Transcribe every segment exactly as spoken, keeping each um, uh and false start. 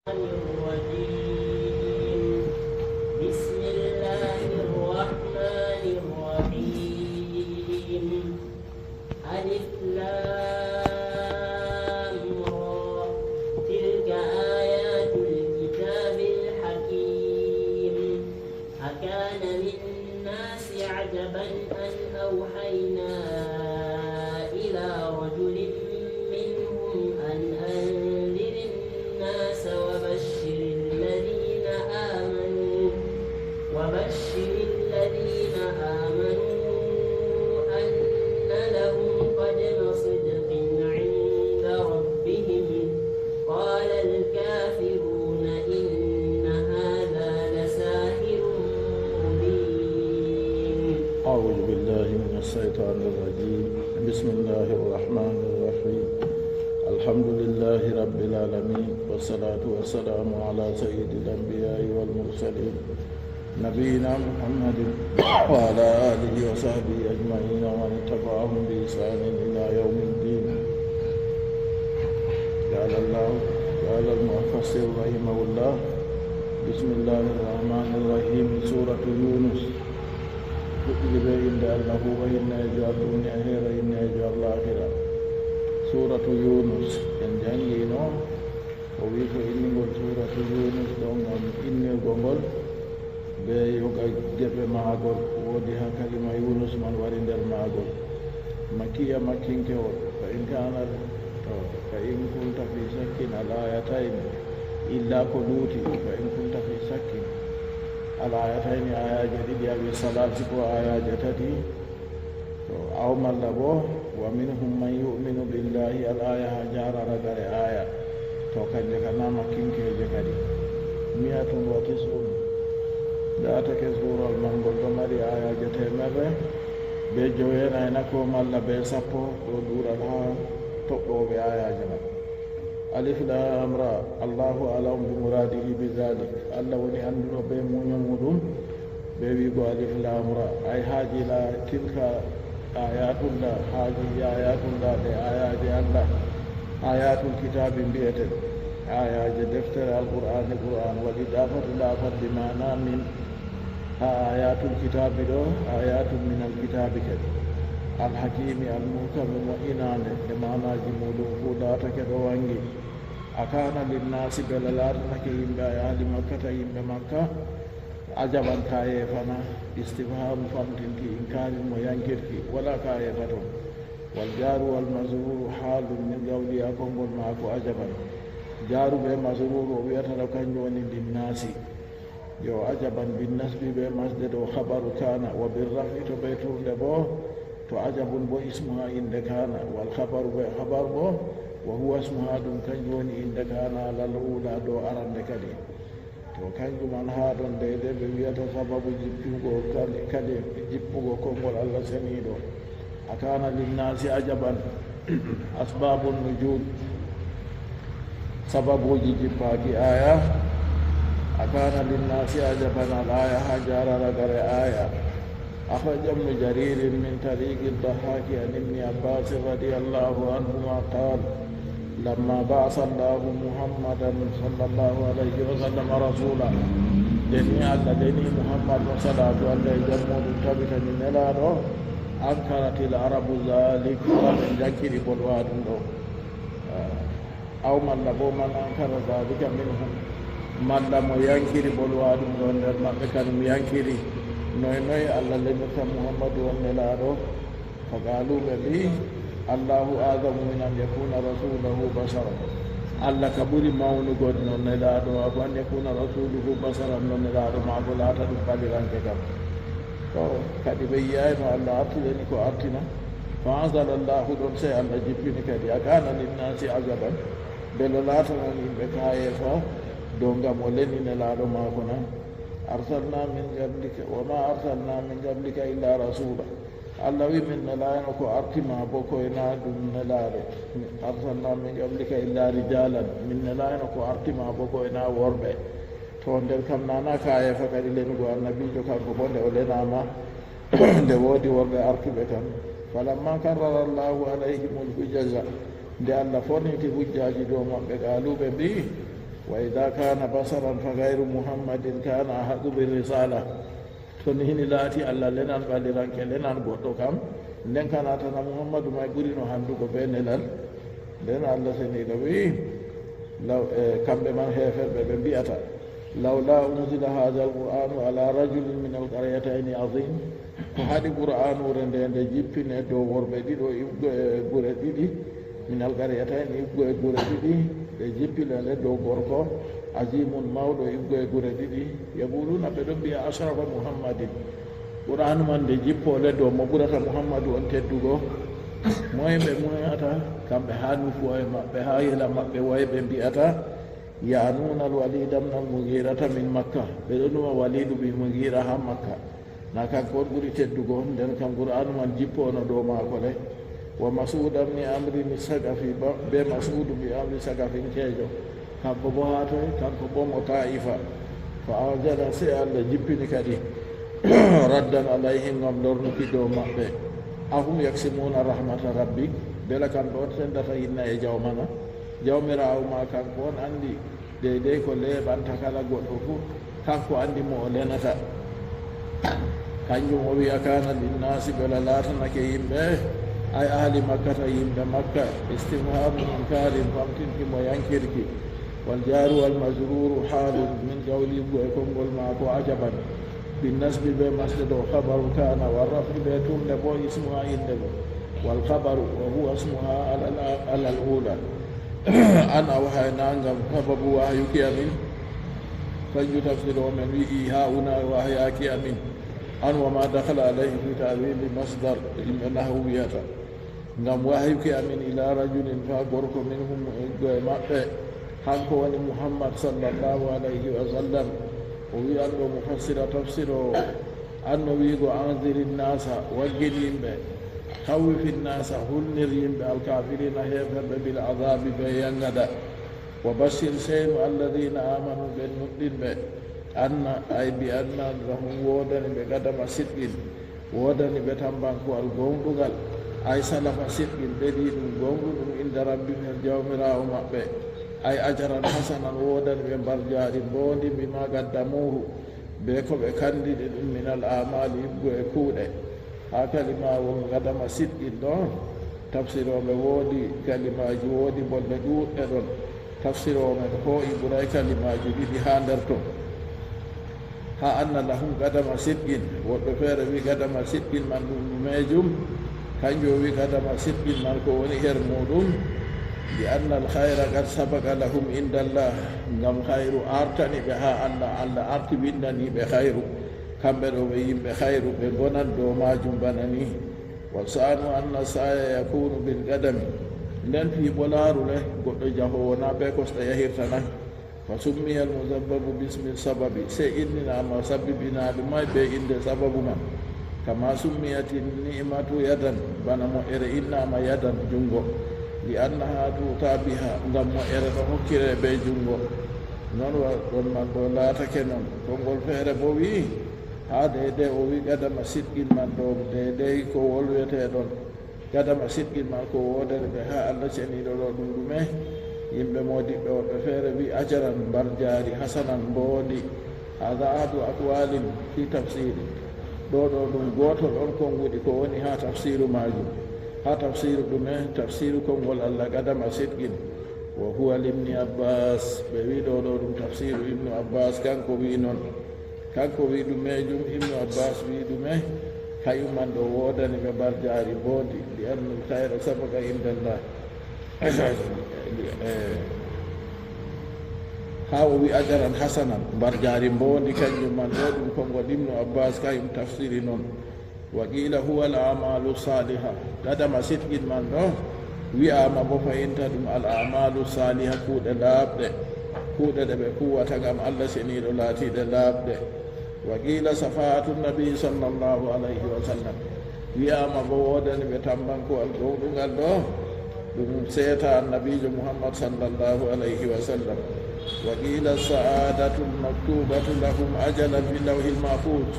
الرجيم. بسم الله الرحمن الرحيم. ألف لام را. تلك آيات الكتاب الحكيم. أكان للناس عجبا أن أوحينا إلى رجل منهم أن أنذر الناس وبشر الذين آمنوا وبشر الذين آمنوا أن لهم قدم صدق عند ربهم. قال الكافرون إن هذا لساحر مبين. أعوذ بالله من الشيطان الرجيم. بسم الله الرحمن الرحيم. الحمد لله رب العالمين، والصلاة والسلام على سيد الأنبياء والمرسلين، نبينا محمد وعلى آله وصحبه أجمعين ومن تبعهم بإحسان إلى يوم الدين. قال الله، قال المفسر رحمه الله: بسم الله الرحمن الرحيم. سورة يونس. Fuɗɗude bee innde Allah huuɓo hinneejo aduna e heera hinneejo alaakhira. Suuratu Yuunus, en janngino, o wi'i ko inningol Suuratu Yuunus ɗo ngam innirgo ngol bee yoga geɓe maagol, woodi haa kalima Yuunus man wari nder maagol. Makkiya, makkinkewol, fa in kaana, to, fa in kunta fi shakkin al aayatayni, illa ko luuti, fa in kunta fi shakkin al aayatayni, aayaaje ɗiɗi, awi salaasi ko aayaaje tati, to, aw malla bo, wa minhum man yu'minu billahi al aaya haa jaara ragare aaya. To, kanje ka na makkinkeeje kadi. Mi'atun wa tis'un. Laatake suurawol man ngol ɗo mari aayaaje teemerre bee joweenayi na ko malla bee sappo, ɗo ɗuuɗan haa toɓɓooɓe aayaaje man. Alif Laam Ra, Allahu a'lamu bi muraadihi bi zaalik. Allah woni annduɗo bee muuyo muuɗum bee wi'go Alif Laam Ra. Ay haaji la tilka aayatullah, haaji aayatullah, ɗe aayaaje Allah. Aayaatul kitaabi mbi'ete aayaaje deftere Alqur'aani, Qur'aan, wal idaafatu, laafat bi maana min. Haa aayaatul kitaabi ɗo, aayaatun minal kitaabi kadi. Al hakiimi, al muhkami, mo'inaande, e maanaaji muuɗum fuu laatake ɗo waŋgi. A kaana linnaasi, bela laatanake yimɓe, ay ahli makkata, yimɓe Makka, ajaban, kaayeefa na? Istifhaamu famtinki, inkaarin mo yankirki, walaa kaayeefa ton. Wal jaaru wal majruuru haalun min qawlihi, haa konngol maako ajaban. Jaaru bee majruuru o wi'ata ɗo, kanjum woni linnaasi. Yo, ajaban bin nasbi bee masde ɗo, khabaru kaana, wa bir raf'i to bee turnde boo, to ajabun boo ismuha innde kaana, wal khabaru bee khabar boo, wa huwa ismuha, ɗum kanjum woni innde kaana, alal uula, dow arande kadi. To, kanjum man haa ɗon deydey ɓe wi'ata sababu jippugo kali-, kali-, jippugo konngol Allah seniiɗo. A kaana linnaasi ajaban. Asbaabun nuzul, sababuuji jippaaki aaya. A kaana linnaasi ajaban, al aaya, haa jaara ragare aaya. Akhraja Ibnu Jariirin min tariiqi Dahhaaki an Ibni Abbaasin radiyallaahu anhumaa qaal: Lammaa ba'asa Allaahu Muhammadan sallallaahu alayhi wa sallam rasuula. Nde ni Allah deni Muhammad, mo salaatu Allah e jam muuɗum tabitani nelaaɗo, ankaratil arabu zaalik, ɓe njankiri bolwaa ɗum ɗo. Aw malla boo, man ankara zaalika minhum, malla mo yankiri bolwaa ɗum ɗo nder maɓɓe, kanum yankiri. Noy noy Allah lenirta Muhammadu on nelaaɗo? Fa qaalu, ɓe mbi'i, Allaahu a'zamu min an yakuuna rasuuluhu basharan. Allah ka ɓuri mawnugol no nelaaɗo, abu an yakuuna rasuuluhu basharan, no nelaaɗo maako laata ɗum ɓaliranke kam. To, kadi ɓe yi'aayno Allah artirani ko artina. Fa anzala Allaahu, ɗon sey Allah jippini kadi, a kaana linnaasi ajaban, bela laatanan yimɓe kaayeefa dow ngam o leni nelaaɗo maako na? Arsalna min qablika, wa ma arsalna min qablika illa rasuula. Allah wi, min nelaayno ko arti ma boo koy na ɗum nelaaɗo. Arsalna min qablika illa rijaalan. Min nelaayno ko arti ma boo koy na worɓe. To, nder kam nana kaayeefa kadi lenugo annabiijo, kanko boo nde o lenaama, nde woodi worɓe artuɓe kam. Falamma karrara Allahu alayhimul hujaja, nde Allah forniti hujjaaji dow maɓɓe, qaalu, ɓe mbi'i, Wa ida kana basaran fa gayru muhammadin kana ahaqu birrisala. To ni hini laati Allah lenan ɓaliranke lenan goɗɗo kam, nden kana tana Muhammadu may ɓurino handugo be nelal. Nden Allah seniɗo wi law e kamɓe man heferɓe ɓe mbi'ata, lawla unzila hadha alqur'anu ala rajulin min alqaryatayni azim. Ko haɗi qur'anure nde nde jippine dow worɓe ɗiɗo iɓgo e gure ɗiɗi min alqaryatayni iɓgo e gure ɗiɗi, ɓe jippinane dow gorko azimun mawɗo iɓgo e gure ɗiɗi. Yaquluna, ɓe ɗon mbi'a, ashrafa muhammadin. Qur'anu man nde jippole dow mo ɓurata Muhammadu on teddugo. Moye ɓe moyata? Kamɓe ha nufuwa e maɓɓe, ha yela maɓɓe, waye ɓe mbi'ata? Yanuna alwalida ibn almughirata min makka. Ɓe ɗo numa walidu bi mughira ha makka. Na kanko on ɓuri teddugo, nden kam qur'anu man jippono dow maako le. Wa masuda ibn amri ni sagafi, be masudu bi amri sagafin kejo. Kanko bo haa toy? Kanko bo mo Taa'ifa. Fa anzala, sey Allah jippini kadi raddan alayhim, ngam lornuki dow maɓɓe. Ahum yaksimuna rahmata rabbik, bela kamɓe on sendata inna e jawmana? Jawmiraawo ma kanko on anndi deydey ko leeɓanta kala goɗɗo fuu, kanko anndi mo o lenata. Kanjum o wi'a, kana linnaasi, bela laatanake yimɓe, ay ahli makkata, yimɓe makka, istifhamu inkarin, famtinki mo yankirki. Wal jaru wal majruru halun min qawli, e konngol maako ajaban, bin nasbi be masde ɗo khabaru kana, wal raf'i be tunde bo ismuha innde mum, wal khabaru wa huwa ismuha alal, alal ula. An awhayna, ngam sababu wahyuki amin. Kanjum tafsirooɓe men wi'i, ha'una wahyaki amin. An wa ma dakhala alayhi fi ta'wili masdar, yimɓe nahwu wi'ata. Ngam wahyuki amin ila rajulin, fa gorko, minhum, e maɓɓe, hanko woni Muhammad sallallahu alayhi wa sallam. O wi'an ɗo mufassira, tafsiroowo, an no wi'go, anzirin nasa, waggin yimɓe, khawwifin nasa, hulnir yimɓe, alkafirina, heeferɓe, bil azabi, be yangada. Wa bashir, seynu, alladina amanu, ɓen nuɗɗinɓe, anna, ay bi anna lahum, woodani ɓe qadama sidqin, woodani ɓe tambankuwal goonɗungal, ay salafa sidqin, ɓe ɗi ɗum goonɗuɗum, inda rabbihim, her Jawmiraawo maɓɓe, ay ajaran hasanan, woodani ɓe mbarjaari mboondi, bima qaddamuhu, be ko ɓe kanndini ɗum, minal amali, iɓgo e kuuɗe. Haa kalimawol qadama sidqin ɗo, tafsirooɓe woodi kalimaaji, woodi bolle ɗuuɗɗe ɗon. Tafsirooɓe men hoo'i ɓuray kalimaaji ɗiɗi haa nder ton. Haa anna lahum qadama sidqin, woɓɓe feere wi qadama sidqin man ɗum ɗumeejum, kanjum o wi qadama sidqin man ko woni her muuɗum, bi anna al khayra qad sabaqa lahum indallah, ngam khayru artani ɓe haa Allah, Allah arti windani ɓe khayru, kamɓe ɗo ɓe yimɓe khayru, ɓe ngonan dow maajum bana ni. Wa sa'nu anna sa'ya yakunu bil qadami, nden fii bo laaru le, goɗɗo jahoowo na bee kosɗe yahirta na? Fa summiya al musabbabu bismi sababi, sey inninaama sabbibinaaɗo may bee innde sababu man. Kama summiyati ni'matu yadan, bana mo'ere innaama yadan, junngo. Li annaha tu'ta biha, ngam mo'ere ɗo hokkire bee junngo. Non wa ɗon man ɗo laatake non. Konngol feere bo wi'i, haa deydey o wi'i qadama sidqin man ɗo, deydey ko wolwetee ɗon. Qadama sidqin man ko woodani ɓe haa Allah ceniiɗo ɗo ɗum ɗume? Yimɓe moodiɓɓe woɓɓe feere wi'i ajaran, mbarjaari, hasanan, mboondi. Haadha ahadu aqwalin fi tafsiri. Ɗo ɗo ɗum gootol on konnguɗi ko woni haa tafsiru maajum. Haa tafsiru ɗume? Tafsiru konngol Allah qadama sidqin. Wa huwa limni Abbas. Ɓe wi'i ɗo ɗo ɗum tafsiru Ibnu Abbas, kanko wi'i non. Kanko wi'i ɗumeejum, Ibnu Abbas wi'i ɗume? Kayum man ɗo woodani ɓe mbarjaari mboondi, li annal khayra sabaqa indallah. Eh, haa o wi'i ajaran hasanan, mbarjaari mboondi, kanjum man ɗo ɗum konngol Ibnu Abbas, kayum tafsiri non. Wa qila huwa al a'malu saliha. Qadama sidqin man ɗo, wi'aama bo fayinta ɗum al a'malu saliha, kuuɗe laaɓɗe, kuuɗe ɗe ɓe kuwata ngam Allah ceniiɗo laatiiɗe laaɓɗe. Wa qila safa'atu nabi sallallahu alayhi wa sallam. Wi'aama bo woodani ɓe tambankuwal goonɗungal ɗo, ɗum seeta Annabiijo Muhammad sallallahu alayhi wa sallam. Wa qila sa'adatu maktubatu lahum ajalan fi lawhil mahfuz.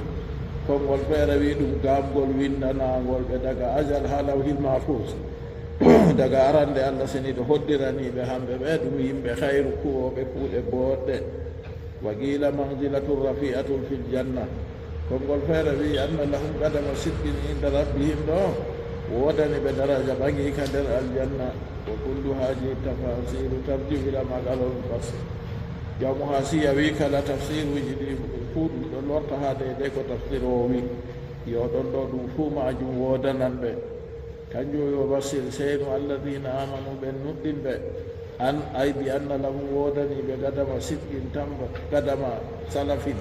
Konngol feere wi'i ɗum gaaɓgol winndanaangol ɓe daga ajal haa lawhil mahfuz. Daga arande Allah seniiɗo hoddiranii ɓe hamɓe ɓe, ɗum yimɓe hayru, kuwooɓe kuuɗe booɗɗe. Wa qiila manzilatun rafi'atun fil janna. Konngol feere wi'i, anna lahum qadama sidqin inda rabbihim, ɗo woodani ɓe daraja ɓaŋiika nder aljanna. Wa kullu haadihi tafasiilu tarji'u ila ma qaalahu al-mufassir. Jawmu haasiya wi'i, kala tafsiruuji ɗi fuu ɗum ɗo lorta haa deydey ko tafsiroowo wi'i. Yo ɗon ɗo ɗum fuu maajum woodanan ɓe. Kanjum o yo basir seynu alladina amanu, ɓen nuɗɗinɓe. An ay bi anna lahum, woodani ɓe gadama sidqin tamba, gadama salafin.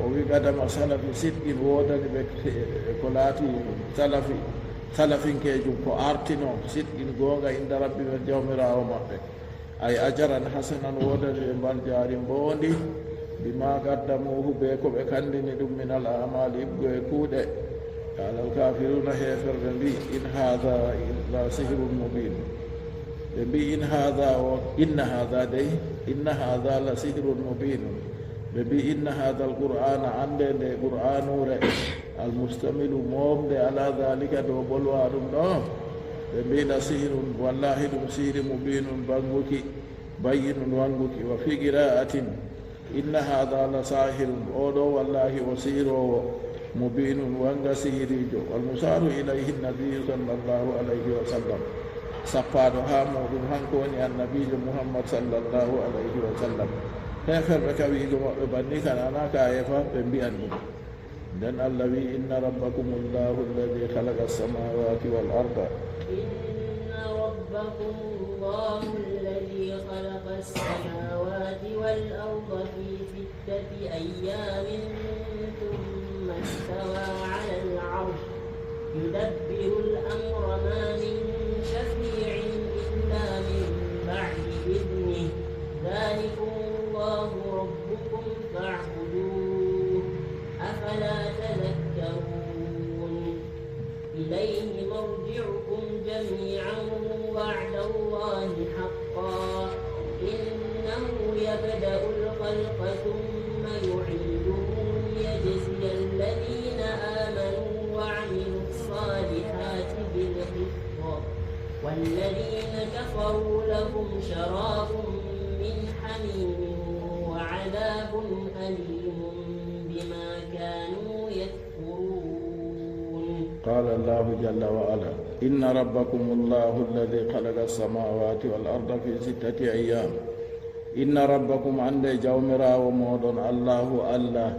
O wi gadama salafi sidqin, woodani ɓe ko laati salafi, salafinkejum, ko artino sidqin goonga inda rabbi, ɓen jawmiraawo maɓɓe. Ay ajaran hasanan, woodani ɓe mbaljaari mboondi, bima qaddamuhu, be ko ɓe kandini ɗum, min al amali, ibgo e kuuɗe. Qala al kafiruna, heeferɓe mbi, in hadha illa sihrun mubin. Ɓe mbi, in hadha o, inna hadha dey, inna hadha la sihrun mubin. Ɓe mbi, inna hadha al qur'ana, ande nde qur'anure, al mustamilu, moomde, ala dhalika, dow bolwa ɗum ɗo. Ɓe mbi, la sihrun, wallahi ɗum sihri, mubinun, banguki, bayyinun, wanguki. Wa fi qira'atin, inna hadha la sahirun, oɗo wallahi o sihiroowo, mubinun, wanga sihiriijo. Wal musharu ilayhi nabiyyu sallallahu alayhi wa sallam. Sappaaɗo haa muuɗum, hanko woni annabiijo Muhammad sallallahu alayhi wa sallam. Heeferɓe ka wi'igo maɓɓe banni kan, ana ka yeefa ɓe mbi'an ɗum. Nden Allah wi'i, inna rabbakumullahu alladhi khalaqa as-samawati wal arda. إن ربكم الله الذي خلق السماوات والأرض في ستة أيام ثم استوى على العرش يدبر الأمر ما من شفيع إلا من بعد إذنه ذلكم الله ربكم فاعبدوه أفلا تذكرون. إليه مرجعكم جميعا وعد الله حقا إنه يبدأ الخلق ثم يعيده ليجزي الذين آمنوا وعملوا الصالحات بالقسط والذين كفروا لهم شراب من حميم وعذاب أليم بما كانوا يكفرون. قال الله جل وعلا، إن ربكم الله الذي خلق السماوات والأرض في ستة أيام. Inna rabbakum, annde jawmiraawo mooɗon, Allahu Allah,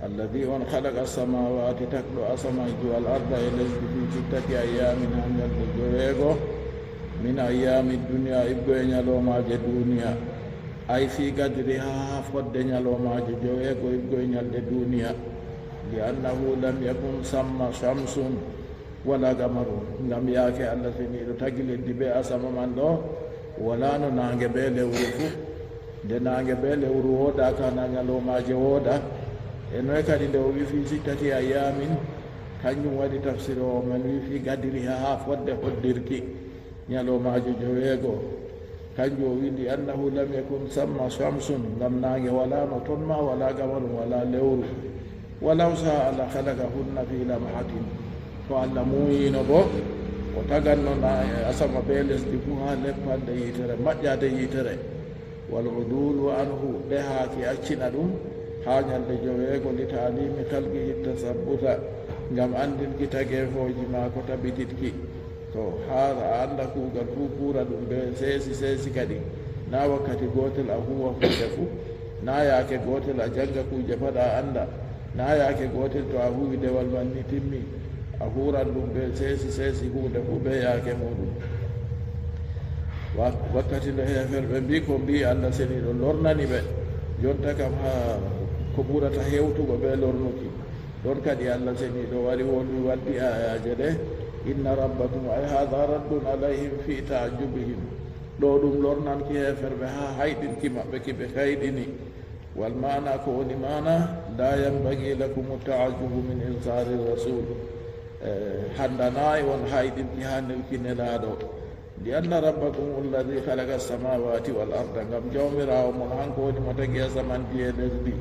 alladhi, on, khalaqa samawati, tagɗo asamanji, wal arda, e lesdi, fi sittati ayyamin, haa nyalɗe joweego, min ayyami dunya, iggo e nyalomaaje duniya, ay fi qadriha, haa fodde nyalomaaje joweego, iggo e nyalɗe duniya, li annahu lam yakun samma shamsun, wala qamarun, ngam yaake Allah seniiɗo tagi leddi be asama man ɗo, wala no naange be lewru fu. Nde naange be lewru woodaaka, na nyalomaaje wooda. E noy kadi nde o wi fi sittati ayyamin, kanjum waɗi tafsiroowo men wi fi qadriha, haa fodde hoddirki nyalomaaje joweego. Kanjum o wi li annahu lam yakun samma shamsun, ngam naange walaano ton, ma wala qamarun, wala lewru. Walaw sha'a la khalaqahunna fi lamhatin. To Allah muuyiino bo, o taganno na e asama be lesdi fuu haa leppanɗe yiitere, maƴƴaade yiitere. Wal udulu anhu, ɗehaaki accina ɗum haa nyalɗe joweego, li ta'limi khalqihi tasabbuta, ngam anndinki tageefooji maako tabititki. To, haa a annda kuugal fuu, kuura ɗum be seesi seesi kadi. Na wakkati gootel a huuwa huunde fuu, na yaake gootel a jannga kuuje pat a annda, na yaake gootel to a huuwi dewal man ni timmi, a huuran ɗum be seesi seesi, huunde fuu be yaake muuɗum. Wa-, wakkati nde heeferɓe mbii ko mbii Allah seniiɗo lornani ɓe, jonta kam haa ko ɓurata hewtugo be lornuki. Ɗon kadi Allah seniiɗo wari woni waddi aayaaje ɗe, inna rabbakum, ay haadha raddun alayhim fi ta'ajjubihim. Ɗo ɗum lornanki heeferɓe haa hayɗinki maɓɓe ki ɓe kayɗini. Wal maana, ko woni maana, la yanbaghi lakum ta'ajjubu min inzari rasul. Eh, handanaay on hayɗinki haa nelki nelaaɗo. Li anna rabbakum alladhi khalaqa as-samawati wal arda, ngam Jawmiraawo mon, hanko woni mo tagi asamanji e lesdi.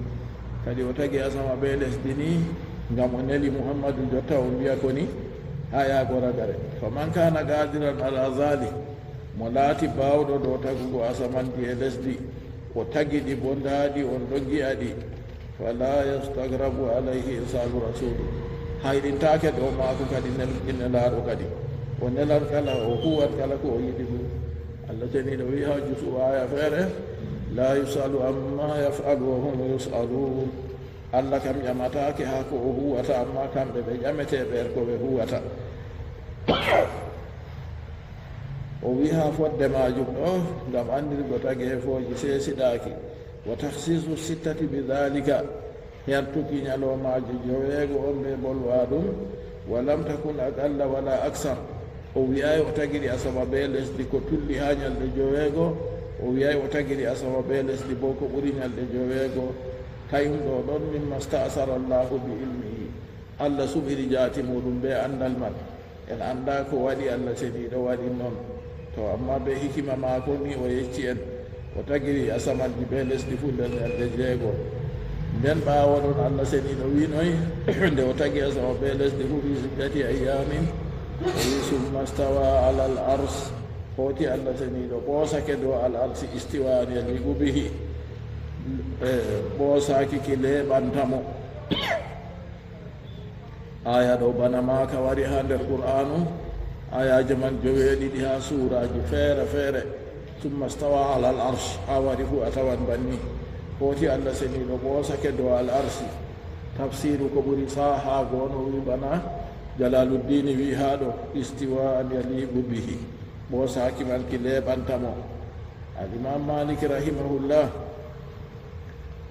Kadi o tagi asama be lesdi ni ngam o neli Muhammadu, jotta on mbi'a ko ni? Haa yaago ragare. Faman kana qadiran ala zalik, mo laati baawɗo dow tagugo asamanji e lesdi, o tagi ɗi bo ndaa ɗi, on ɗon gi'a ɗi, fala yastagrabu alayhi irsalu rasuli, hayɗintaake dow maako kadi nel-, nelaaɗo kadi. O nelan kala, o huwan kala ko o yiɗi fuu. Allah Ceniiɗo wi'i haa jusu aya feere, la yusalu amma yaf'alu wa hum yusalun. Allah kam ƴamataake haa ko o huwata, ammaa kamɓe ɓe ƴametee ɓe ko ɓe huwata. O wi'i haa fodde maajum ɗo, ngam anndirgo tageefooji seesiɗaaki, wa takhsisu sittati bi dhalika, hertuki nyaloomaaji joweego on bee bolwa ɗum, wa lam takun aqalla wala aksar. O wi'aay o tagiri asama bee lesdi ko tulli haa nyalɗe joweego, o wi'aay o tagiri asama bee lesdi boo ko ɓuri nyalɗe joweego. Kayum ɗo ɗon mimma sta'sara Allahu bi ilmihi. Allah suɓiri jaati muuɗum bee anndal man. En anndaa ko waɗi Allah Ceniiɗo waɗi non. To, ammaa bee hikima maako ni o yecci en. O tagiri asamanji bee lesdi fuu nder nyalɗe jeego. Nden ɓaawo ɗon Allah Ceniiɗo wi'i noy? Nde o tagi asama bee lesdi fuu fi sittati ayyamin, o wi'i, "Summa stawa alal ars." Hooti Allah Ceniiɗo ɓoosake dow al arsi istiwa'an yaliqu bihi. E, ɓoosaaki ki leeɓanta mo. Aya ɗo bana maaka wari haa nder Qur'aanu, ayaaje man joweeɗiɗi haa suuraaji feere feere. Summa stawa alal arsh, haa wari fuu a tawan banni. Hooti Allah Ceniiɗo ɓoosake dow al arsi. Tafsiiru ko ɓuri saahaago on o wi'i bana Jalaaluddiini wi'i haa ɗo, istiwa'an yaliqu bihi. Ɓoosaaki man ki leeɓanta mo. Al-Imaam Maalik rahimahullah,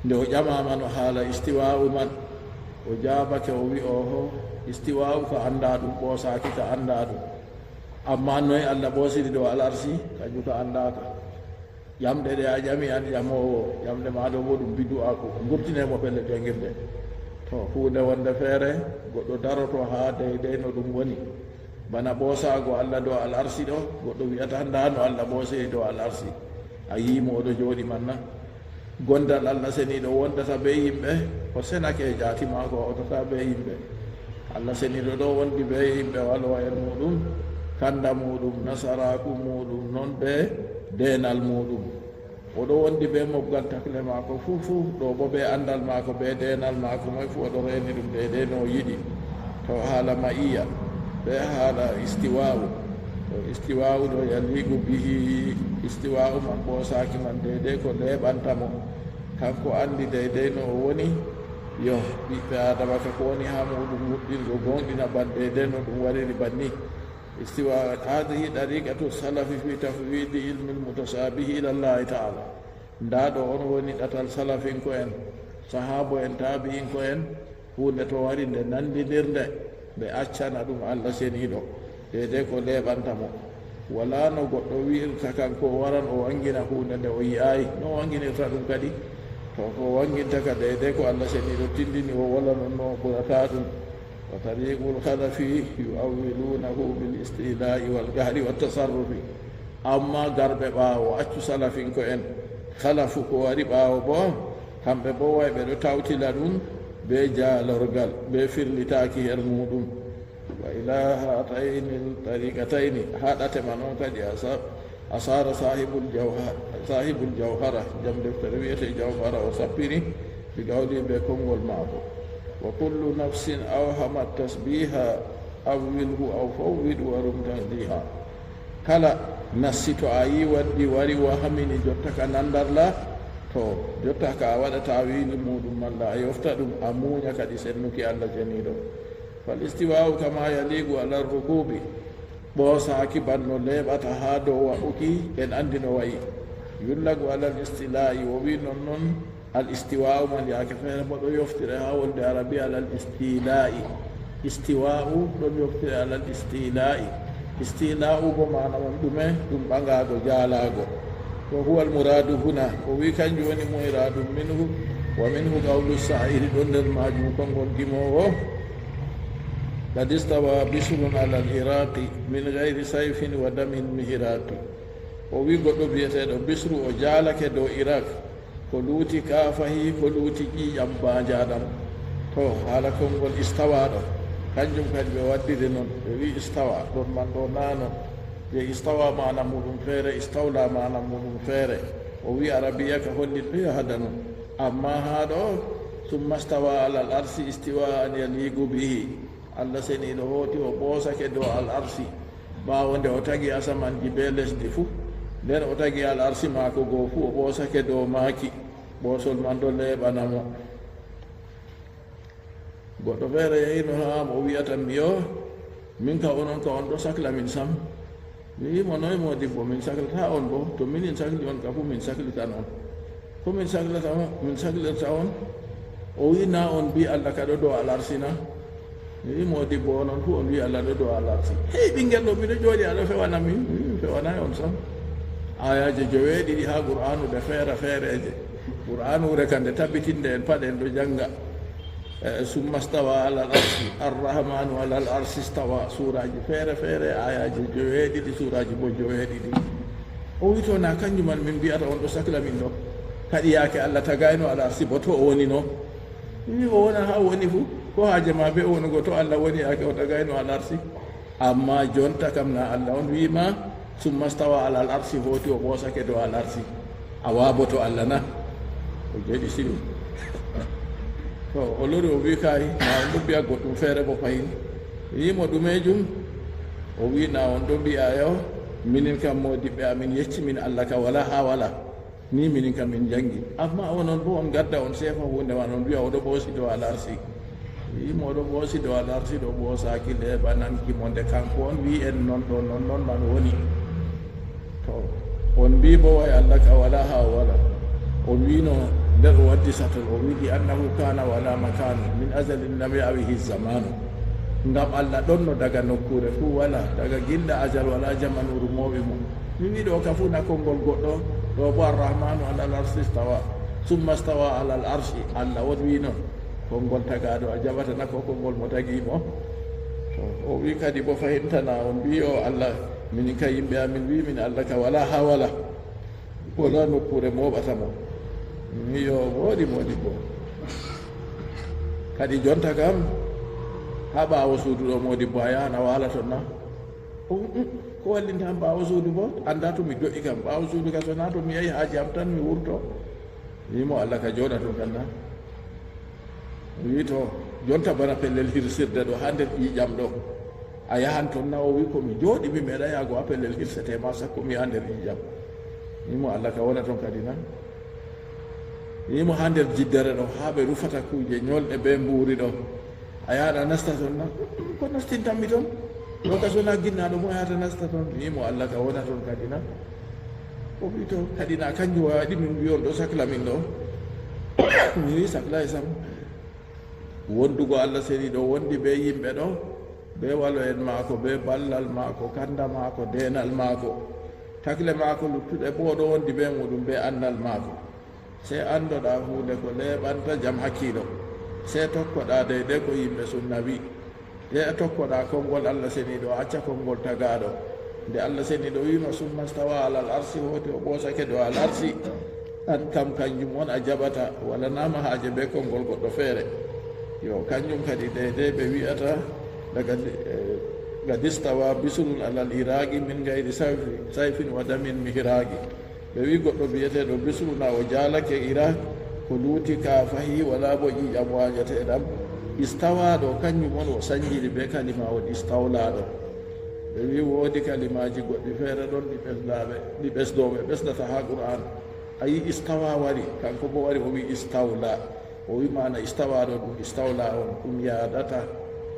nde o ƴamaama no haala istiwaa'u man, o jaabake, o wi'i, "Ooho, istiwaa'u ka anndaaɗum, ɓoosaaki ka anndaaɗum. Ammaa noy Allah ɓoosiri dow al arsi, kanjum ka anndaaka." Ƴamɗe ɗe a ƴami an ƴamoowo, ƴamɗe ma ɗo bo ɗum bidu'aaku, ngurtine mo pellel jangirde. To, huunde wonde feere, goɗɗo daroto haa deydey no ɗum woni. Bana ɓoosaago Allah dow al arsi ɗo, goɗɗo wi'ata, "Ndaa no Allah ɓoosiri dow al arsi." A yi'i mo o ɗo jooɗi man na? Gondal Allah Ceniiɗo wondata bee yimɓe, o senake e jaati maako, o wondata bee yimɓe. Allah Ceniiɗo ɗo wondi bee yimɓe walo'en muuɗum, kanda muuɗum, nasaraaku muuɗum, non bee deenal muuɗum. O ɗo wondi bee mobgal takle maako fuu fuu, ɗo boo bee anndal maako, bee deenal maako, moy fuu o ɗo reeni ɗum deydey no o yiɗi. To, haala ma'iya, bee haala istiwaa'u. To, istiwaa'u ɗo yaliqu bihi, istiwaa'u man ɓoosaaki man deydey ko leeɓanta mo. Kanko anndi deydey no o woni. Yo, ɓiɓɓe Aadama ka ko woni haa muuɗum nuɗɗingo gooŋɗina ban deydey no ɗum wariri banni. Istiwa, hadihi tariqatu salafi fi tafwidi ilmi almutashabihi ila Allahi ta'ala. Ndaa ɗo on woni ɗatal salafinko'en, sahaabo'en, taabi'inko'en, huunde to wari nde nandinirnde, ɓe accana ɗum Allah Ceniiɗo, deydey ko leeɓanta mo. Walaa no goɗɗo wi'irta kanko o waran o waŋgina huunde nde o yi'aay, no o waŋginirta ɗum kadi? To, ko o waŋginta ka deydey ko Allah Ceniiɗo tindini o wala non no o ɓurata ɗum. Wa tariqul khalafi yu'awwilunahu bil istila'i wal qahri wat tasarrufi. Ammaa garɓe ɓaawo, accu salafinko'en, khalafu ko wari ɓaawo boo, kamɓe boo way ɓe ɗo tawtila ɗum bee jaalorgal, bee firlitaaki her muuɗum. Wa ila hatayni tariqatayni, haa ɗate man on kadi asa-, asara sahibul jawha-, sahibul jawhara, jom deftere wi'ete Jawhara, o sappiri bi qawli, bee konngol maako. Wa kullu nafsin awhamat tashbiha awwilhu aw fawwid wa rum tanziha. Kala nassi to a yi waddi wari wahamini jotta ka nandar la, to jotta ka a waɗa tawili muuɗum malla a yofta ɗum, a muunya kadi sennuki Allah Ceniiɗo. Fal istiwa'u kama yaliqu ala rukubi. Ɓoosaaki ban no leeɓata haa dow wa'uki, en anndi no wa'i. Yullagu alal istila'i, o wi non non al istiwa'u man yaake feere bo ɗo yoftire haa wolde arabiya alal istila'i. Istiwa'u ɗon yoftire alal istila'i. Istila'u bo maana mum ɗume? Ɗum ɓaŋgaago, jaalaago. Wa huwa al muradu huna, o wi kanjum woni muradum minhu, wa minhu qawlu sha'iri, ɗon nder maajum konngol gimoowo. Qad istawa Bishrun alal Iraqi min ghayri sayfin wa damin mihraqi. O wi goɗɗo bi'eteeɗo Bisru o jaalake dow Irak, ko luuti kaafahi, ko luuti ƴiiƴam baanjaaɗam. To, haala konngol istawa ɗo, Kanjum kadi ɓe waddiri non, ɓe wi istawa, ɗon man ɗo na non. Je istawa maana muɗum feere, istawla maana muɗum feere. O wi arabiya ka hollit ɓe yahada non. Amma haa ɗo, summa stawa alal arsi istiwa an yaliqu bihi. Allah seniiɗo hooti o ɓoosake dow al arsi. Ɓaawo nde o tagi asamanji be lesdi fuu, nden o tagi al arsi maako goo fuu o ɓoosake dow maaki. Ɓoosol man ɗo leeɓana mo. Goɗɗo feere yahino haa mo o wi'ata mi yo, min ka onon ka on ɗo sakla min sam. Mi wi'i mo noy moodibbo, min saklata on bo, to minin sakli on ka fu min saklitan on. Ko min saklata on, min saklirta on? O wi'i na on mbi Allah ka ɗo dow al arsi na? Mi wi'i moodibbo onon fu on mbi Allah ɗo dow al arsi. Hey ɓingel ɗo miɗo jooɗi aɗo fewana min, mi wi'i mi fewanay on sam. Ayaje joweeɗiɗi haa Qur'aanu ɗe feere feereeje. Qur'aanu ure ka nde tabitinde en paɗen ɗo jannga. Eh, summa stawa alal arsi, arrahmanu alal arsi stawa, suuraji feere feere, ayaji joweeɗiɗi, suuraji bo joweeɗiɗi. O wi to na kanjum man min mbiyata on ɗo sakla min ɗo. Kadi yaake Allah tagayno al arsi bo to o woni no. Mi wi o wona ha o woni fu, ko haaje ma be wonugo to Allah woni yaake o tagayno al arsi? Amma jonta kam na Allah on wi'ima, summa stawa alal arsi, hooti o ɓoosake dow al arsi. A waaboto Allah na? O jooɗi siwil. To o lori o wi kay, na on ɗo mbi'a goɗɗum feere bo fahin. Wi'imo ɗumejum? O wi na on ɗo mbi'a yo, minin kam moodiɓɓe amin yecci min Allah ka wala ha wala. Ni minin kam min jangi. Amma onon bo on gadda on seefa hunde man on mbi'a oɗo ɓoosi dow al arsi. Wi'imo oɗo ɓoosi dow al arsi ɗo ɓoosaki leeɓananki mo nde kanko on wi en non ɗo non non man woni. To on mbi bo way Allah ka wala ha o wala. O wino nder o waddi satol o wi li annahu kana wala makanu min azalin lam ya'wihi zamanu. Ngam Allah ɗonno daga nokkure fuu wala, daga gilla ajal wala jamanuru mooɓi mo. Mi wi ɗo ka fuu na konngol goɗɗo, ɗo bo Arrahmanu alal arsi stawa, summa stawa alal arsi, Allah on wi non. Konngol tagaaɗo a jaɓata na ko konngol mo tagi mo? To o wi kadi bo fahimtana on wi o Allah, minin ka yimɓe amin wi min Allah ka wala ha wala. Wala nokkure mooɓata mo. Mi yo wooɗi moodibbo. Kadi jonta kam ha ɓaawo suudu ɗo moodibbo a yahan a waala ton na? O, um, ko wallinta am ɓaawo suudu bo? Annda to mi do'i kam. Ɓaawo suudu ka so na to mi yahi haaji am tan mi wurto. Wi'imo Allah ka jooɗa ton kan na? O wi to jonta bana pellel hirsirde ɗo ha nder ƴiiƴam ɗo. A yahan ton na? O wi ko mi jooɗi mi meeɗa yaago ha pellel hirsete ma sakko mi yaha nder ƴiiƴam. Wi'imo Allah ka wona ton kadi na? Wi'imo ha nder jiddere ɗo ha ɓe rufata kuuje nyolɗe be mbuuri ɗo. A yahan a nasta ton na? Ko nastintammi ton? Ɗo ka sona ginnaɗo mo yahata nasta ton. Wi'imo Allah ka wona ton kadi na? O wi to kadi na kanjum waɗi min wi on ɗo sakla min ɗo? Mi wi saklay sam. Wondugo Allah seniiɗo wondi be yimɓe ɗo, be walo'en maako, be ballal maako, kanda maako, deenal maako. Takle maako luttuɗe bo o ɗo wondi be muɗum be andal maako. Sey andoɗa huunde ko leeɓanta jam hakkiilo. Sey tokkoɗa deydey ko yimɓe sunna wi. Nde a tokkoɗa konngol Allah seniiɗo, a acca konngol tagaaɗo. Nde Allah seniiɗo wi'ima, summa stawa alal arsi, hooti o ɓoosake dow al arsi. An kam kanjum on a jaɓata, walanama haaje be konngol goɗɗo feere. Yo, kanjum kadi deydey ɓe wi'ata, daga, eh, gadistawa bisrun alal iraqi min gayri sayfi-, sayfin wa damin mihraqi. Ɓe wi goɗɗo biyeteeɗo Bisru na o jaalake Irak, ko luuti ka fahi wala bo ƴiiƴam waajateeɗam. Istawaaɗo kanjum on o sanjiri be kalima on istawlaaɗo. Ɓe wi woodi kalimaaji goɗɗi feere ɗon ɗi ɓesdaaɓe, ɗi ɓesdooɓe ɓesdata haa Qur'aan. A yi istawa wari, kanko bo wari o wi istawla. O wi maana istawa ɗo ɗum istawla on, ɗum yaadata.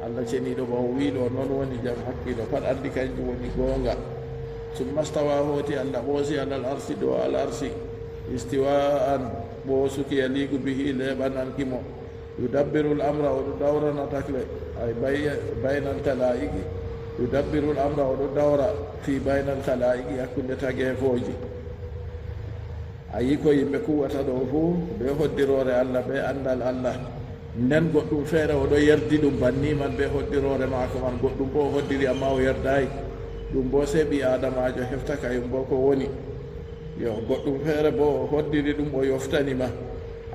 Allah ceniiɗo ba o wi ɗo, non woni jam hakkiilo pat anndi kanjum woni goonga. Summa stawa hooti Allah ɓoosi alal arsi dow al arsi. Istiwa'an ɓoosuki yaliqu bihi leeɓananki mo. Yudabbirul amra o ɗo dawrana takle. Ay bay-, baynal kala'iqi. Yudabbirul amra o ɗo dawra fi baynal kala'iqi hakkunde tageefooji. A yi ko yimɓe kuwata ɗo fuu be hoddiroore Allah, be anndal Allah. Nden goɗɗum feere o ɗo yerdi ɗum banni man be hoddiroore maako man, goɗɗum bo o hoddiri amma o yerdaay. Ɗum bo sey ɓii Aadamaajo hefta kayum bo ko woni. Yo, goɗɗum feere bo o hoddiri ɗum o yoftani ma.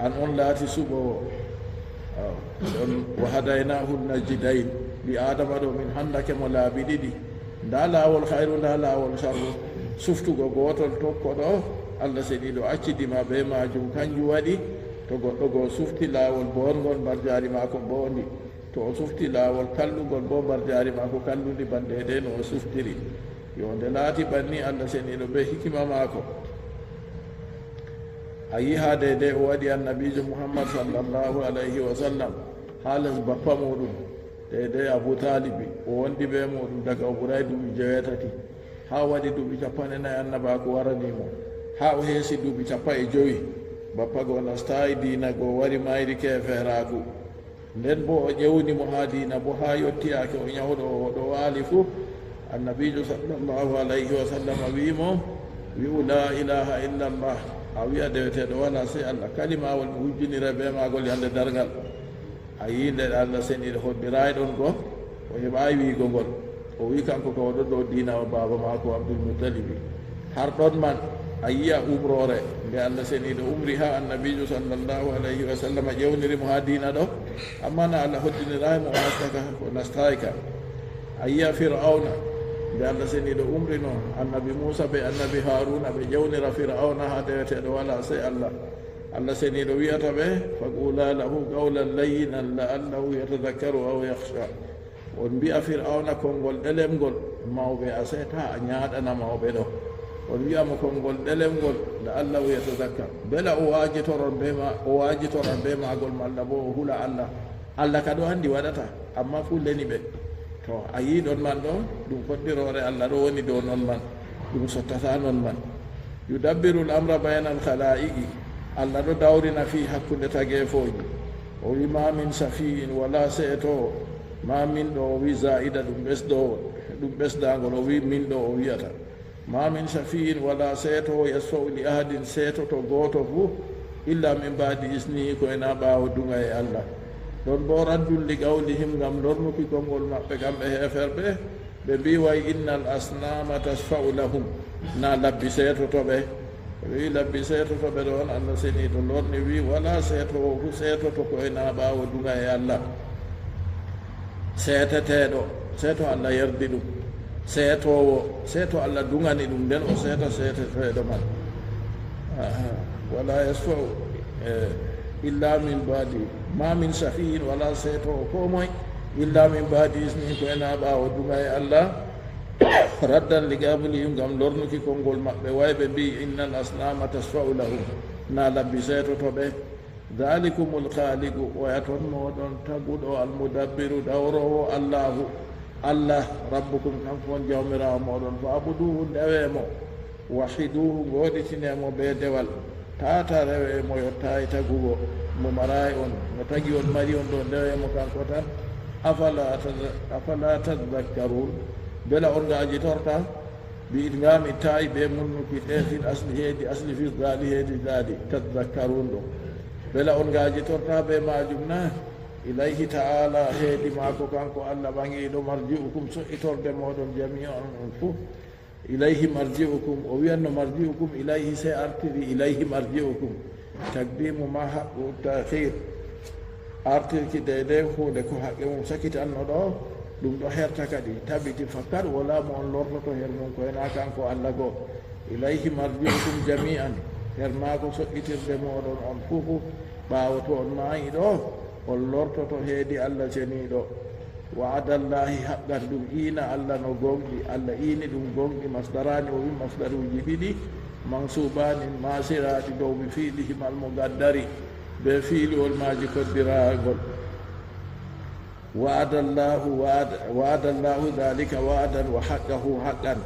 An on laati suɓoowo. Ɗon, "Wa hadaynaahu najdayn." Ɓii Aadama ɗo, min handake mo laabi ɗiɗi. Ndaa laawol hayru, ndaa laawol sarru. Suftugo gootol tokko ɗo, Allah seniiɗo accidi ma bee maajum. Kanjum waɗi, to goɗɗo go sufti laawol boongol, mbarjaari maako mboondi. To o sufti laawol kalluŋgol boo, mbarjaari maako kallundi bana deydey no o suftiri. Yo nde laati banni, Allah seniiɗo bee hikima maako. A yi haa deydey o waɗi Annabiijo Muhammad, sallallahu alayhi wa sallam, haa les bappa muuɗum, deydey Abu Taalibi, o wondi bee muuɗum daga o ɓuraay duuɓi joweetati, haa o waɗi duuɓi cappanɗe nayi, Annabaaku warani mo, haa o heesi duuɓi cappanɗe jowi. Bappa go nastaay diina, go wari mayri keefeeraaku. Nden boo o ƴewni mo haa diina boo, haa yotti yaake o nyawɗo, o ɗo waali fuu. Annabiijo, sallallahu alayhi wa sallam, wi'i mo, "Wi'u laa ilaaha illallah, a wi'a deweteeɗo walaa sey Allah, kalimawol mi hujjinira bee maagol yande darngal." A yi'i nde Allah seniiɗo hoddiraay ɗon go, o heɓaay wi'igo ngol. O wi'i kanko kam o ɗon dow diina o baaba maako Abdul Muttalibi. Har ɗon man, a yi'a umroore nde Allah seniiɗo umri haa Annabiijo, sallallahu alayhi wa sallam, ƴewniri mo haa diina ɗo, ammaa na Allah hoddiniraay mo o nasta ka, o nastaay ka. A yi'a Fir'awna, nde Allah seniiɗo umrino Annabi Muusa bee Annabi Haaruuna ɓe ƴewnira Fir'awna haa deweteeɗo walaa sey Allah. Allah seniiɗo wi'ata ɓe, "Faqula lahu qawlan layyinan la'allahu yatadhakkaru aw yakhsha." On mbi'a Fir'awna konngol ɗelemngol, mawɓe a seeta a nyaaɗana mawɓe ɗo. On mbi'a mo konngol ɗelemngol, "La'allahu yatadhakkar." Mbela o waajitoron bee ma-, o waajitoran bee maagol, malla boo o hula Allah. Allah ka ɗo anndi waɗata, ammaa fuu leni ɓe. To, a yi'i ɗon man ɗo, ɗum koddiroore Allah ɗo woni dow non man, ɗum sottataa non man. "Yudabbirul amra baynal khalaa'iqi." Allah ɗo dawrina fii hakkunde tageefooji. O wi, "Ma min shafi'in," walaa seetoowo. "Ma min" ɗo o wi zaa'ida, ɗum ɓesdoowo, ɗum ɓesdaangol, o wi, "Min" ɗo o wi'ata. "Ma min shafi'in," walaa seetoowo, "yashfa'u li ahadin," seetoto gooto fuu, "illa min ba'di iznihi," ko e na ɓaawo duŋa e Allah. Ɗon boo raddun li qawlihim, ngam lornuki konngol maɓɓe kamɓe heeferɓe, ɓe mbi'i, "Way innal asnama tashfa'u lahum," na labbi seetoto ɓe. Ɓe wi'i labbi seetoto ɓe ɗon, Allah seniiɗo lorni wi'i, "Walaa seetoowo fuu seetoto ko e na ɓaawo duŋa e Allah." Seeteteeɗo, seeto Allah yerdi ɗum. Seetoowo, seeto Allah duŋani ɗum, nden o seeta seeteteeɗo man. Aha. "Walaa yashfa'u, eh, illa min ba'di, ma min shafi'in," walaa seetoowo koo moy, "illa min ba'di iznihi," ko e na ɓaawo duŋa e Allah. "Raddan li qawlihim," ngam lornuki konngol maɓɓe, way ɓe mbi'i, "Innal asnama tashfa'u lahum," na labbi seetoto ɓe. "Dhalikumul khaliqu," oya ton mooɗon taguɗo, "al-mudabbiru," dawroowo, "Allahu," Allah, "rabbukum," kanko woni jawmiraawo mooɗon, "fa'buduhu," ndewe mo, "wahhiduhu," ngooditine mo bee dewal, "taa ta rewe mo yottaay tagugo, mo maraay on, mo tagi on, mari on ɗo, ndewe mo kanko tan." "Afala tadh-, afala tadhakkarun?" Mbela on ngaajitorta? Bi'it ngam ittaay bee munnuki, te fil asli heedi asli, fil zaali heedi zaali, tadhakkarun ɗo. Mbela on ngaajitorta bee maajum na? "Ilayhi ta'ala," heedi maako kanko Allah ɓaŋiiɗo, "marji'ukum," so'itorde mooɗon, "jami'an," on fuu. "Ilayhi marji'ukum," o wi'anno, "Marji'ukum ilayhi," sey artiri, "Ilayhi marji'ukum." Taqdimu ma haqqu ta'khir. Artirki deydey huunde ko haqqe mum sakitanno ɗo, ɗum ɗo herta kadi. Tabiti fakat walaa mo on lortoto her mum ko e na kanko Allah go. "Ilayhi marji'ukum jami'an," her maako soɓɓitirde mooɗon on fuu, ɓaawo to on maayi ɗo, on lortoto heedi Allah ceniiɗo. "Wa'adallahi haqqan," ɗum iina Allah no gooŋɗi, Allah iini ɗum gooŋɗi, masdaraani o wi masdaruuji ɗiɗi, mansuubaani maasiraaɗi dow bi fi'lihim al-muqaddari, bee fi'luwol maaji koddiraagol. "Wa'adallahu, wa'ada-, wa'adallahu dhalika wa'adan wa haqqahu haqqan,"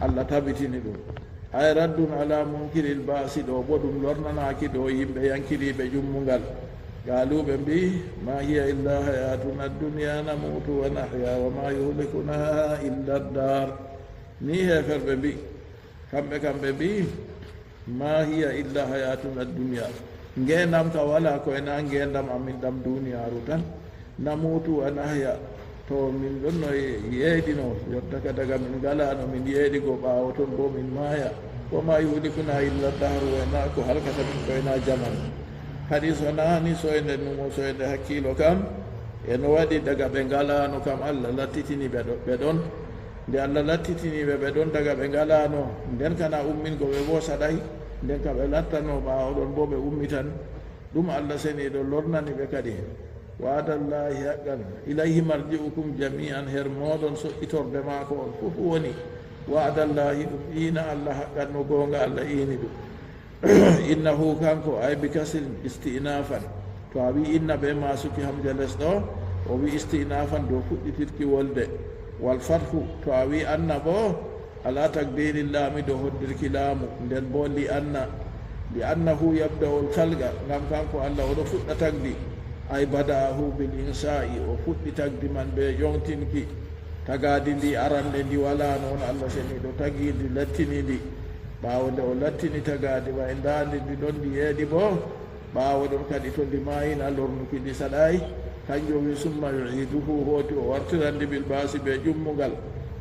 Allah tabitini ɗum. Ay raddun ala munkiril ba'si, ɗo bo ɗum lornanaaki dow yimɓe yankiriiɓe ƴummungal. Qaalu, ɓe mbi'i, "Ma hiya illa hayatuna dunya namutu wa nahya wa ma yuhlikuna illa ad-dar." Ni heeferɓe mbi'i, kamɓe kam ɓe mbi'i, "Ma hiya illa hayatuna dunya." Ngeendam ka walaa ko e na ngeendam amin ɗam duniyaaru tan. "Namutu wa nahya," to min ɗon no yeeɗino, yottaka daga min ngalaano, min yeeɗigo, ɓaawo ton boo min maaya. "Wa ma yuhlikuna illa dahru," wa na ko halkata min ko e na jamanu. Hadi so naani soyde numo, soyde hakkiilo kam, e no waɗi daga ɓe ngalaano kam, Allah lattitini ɓe ɗo-, ɓe ɗon. Nde Allah lattitini ɓe ɓe ɗon daga ɓe ngalaano, nden kana ummingo ɓe boo saɗay, nden ka ɓe lattanoo ɓaawo ɗon boo ɓe ummitan. Ɗum Allah seniiɗo lornani ɓe kadi. Wa'adallahi haqqan, ilayhi marji'ukum jami'an, her mooɗon so'itorde maako on fof woni. Wa'adallahi, ɗum iina Allah haqqan, no goonga Allah iini ɗum. Innahu, kanko, ay bi kasril isti'nafan. To a wi inna be masuki hamja les ɗo, o wi isti'nafan dow fuɗɗitirki wolde. Wal fathu, to a wi anna bo, ala takdiri laami dow hoddirki laamu, nden bo li anna. Li annahu yabda'ul khalqa, ngam kanko Allah o ɗo fuɗɗa tagdi. Ay bada'ahu bil insa'i, o fuɗɗi tagdi man be ƴoŋtinki. Tagaadi ndi arande ndi walaano, on Allah seniiɗo tagi ndi, lattini ndi. Ɓaawo nde o lattini tagaadi wa e ndaandi ndi ɗon ndi yeeɗi boo, ɓaawo ɗon kadi to ndi maayina lornuki ndi saɗaay, kanjum o wi, "Summa yu'iiduhu", hooti o wartiran ndi, "bil ba'si", bee ƴummungal,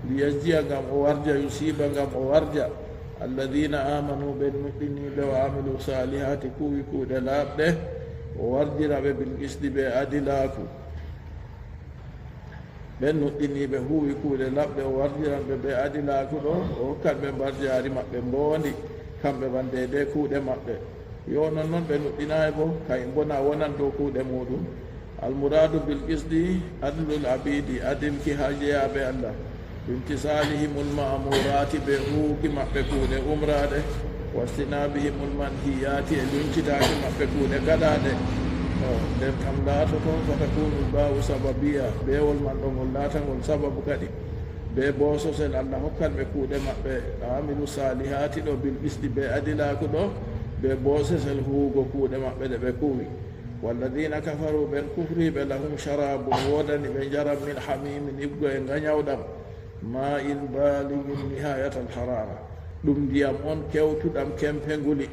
"li yajziya", ngam o warja, "yusiiba", ngam o warja, "alladiina aamanu", ɓen nuɗɗiniiɓe, "wa amilu saalihaati", kuuwi kuuɗe laaɓɗe, o warjira ɓe, "bil qisti", bee adilaaku. Ɓen nuɗɗiniiɓe huuwi kuuɗe laɓɗe, o warjiran ɓe bee adilaaku ɗo, o hokkan ɓe mbarjaari maɓɓe mboondi, kamɓe man deydey kuuɗe maɓɓe. Yo non non ɓe nuɗɗinaay bo, kay mbona wonan dow kuuɗe muuɗum. Almuraadu bil qisdi adlul abiidi, adilki haa jeyaaɓe Allah. Bimtisaalihimul ma'muuraati, bee huuwuki maɓɓe kuuɗe umraaɗe. Wastinaabihimul manhiyaati, e luncitaaki maɓɓe kuuɗe kaɗaaɗe. To nden kam laatoto, fatakunul baa'u sababiya, beewol man ɗo ngol laatangol sababu kadi. Bee boososel Allah hokkan ɓe kuuɗe maɓɓe, amilu saalihaati ɗo, bil qisti, bee adilaaku ɗo, bee boososel huuwugo kuuɗe maɓɓe ɗe ɓe kuuwi. Walladiina kafaru, ɓen kufriiɓe, lahum sharaabun, woodani ɓe njaram, min hamiimin, iggo e ngañawɗam. Maa'in baalighin nihaayatal haraara. Ɗum ndiyam on kewtuɗam kempe nguli.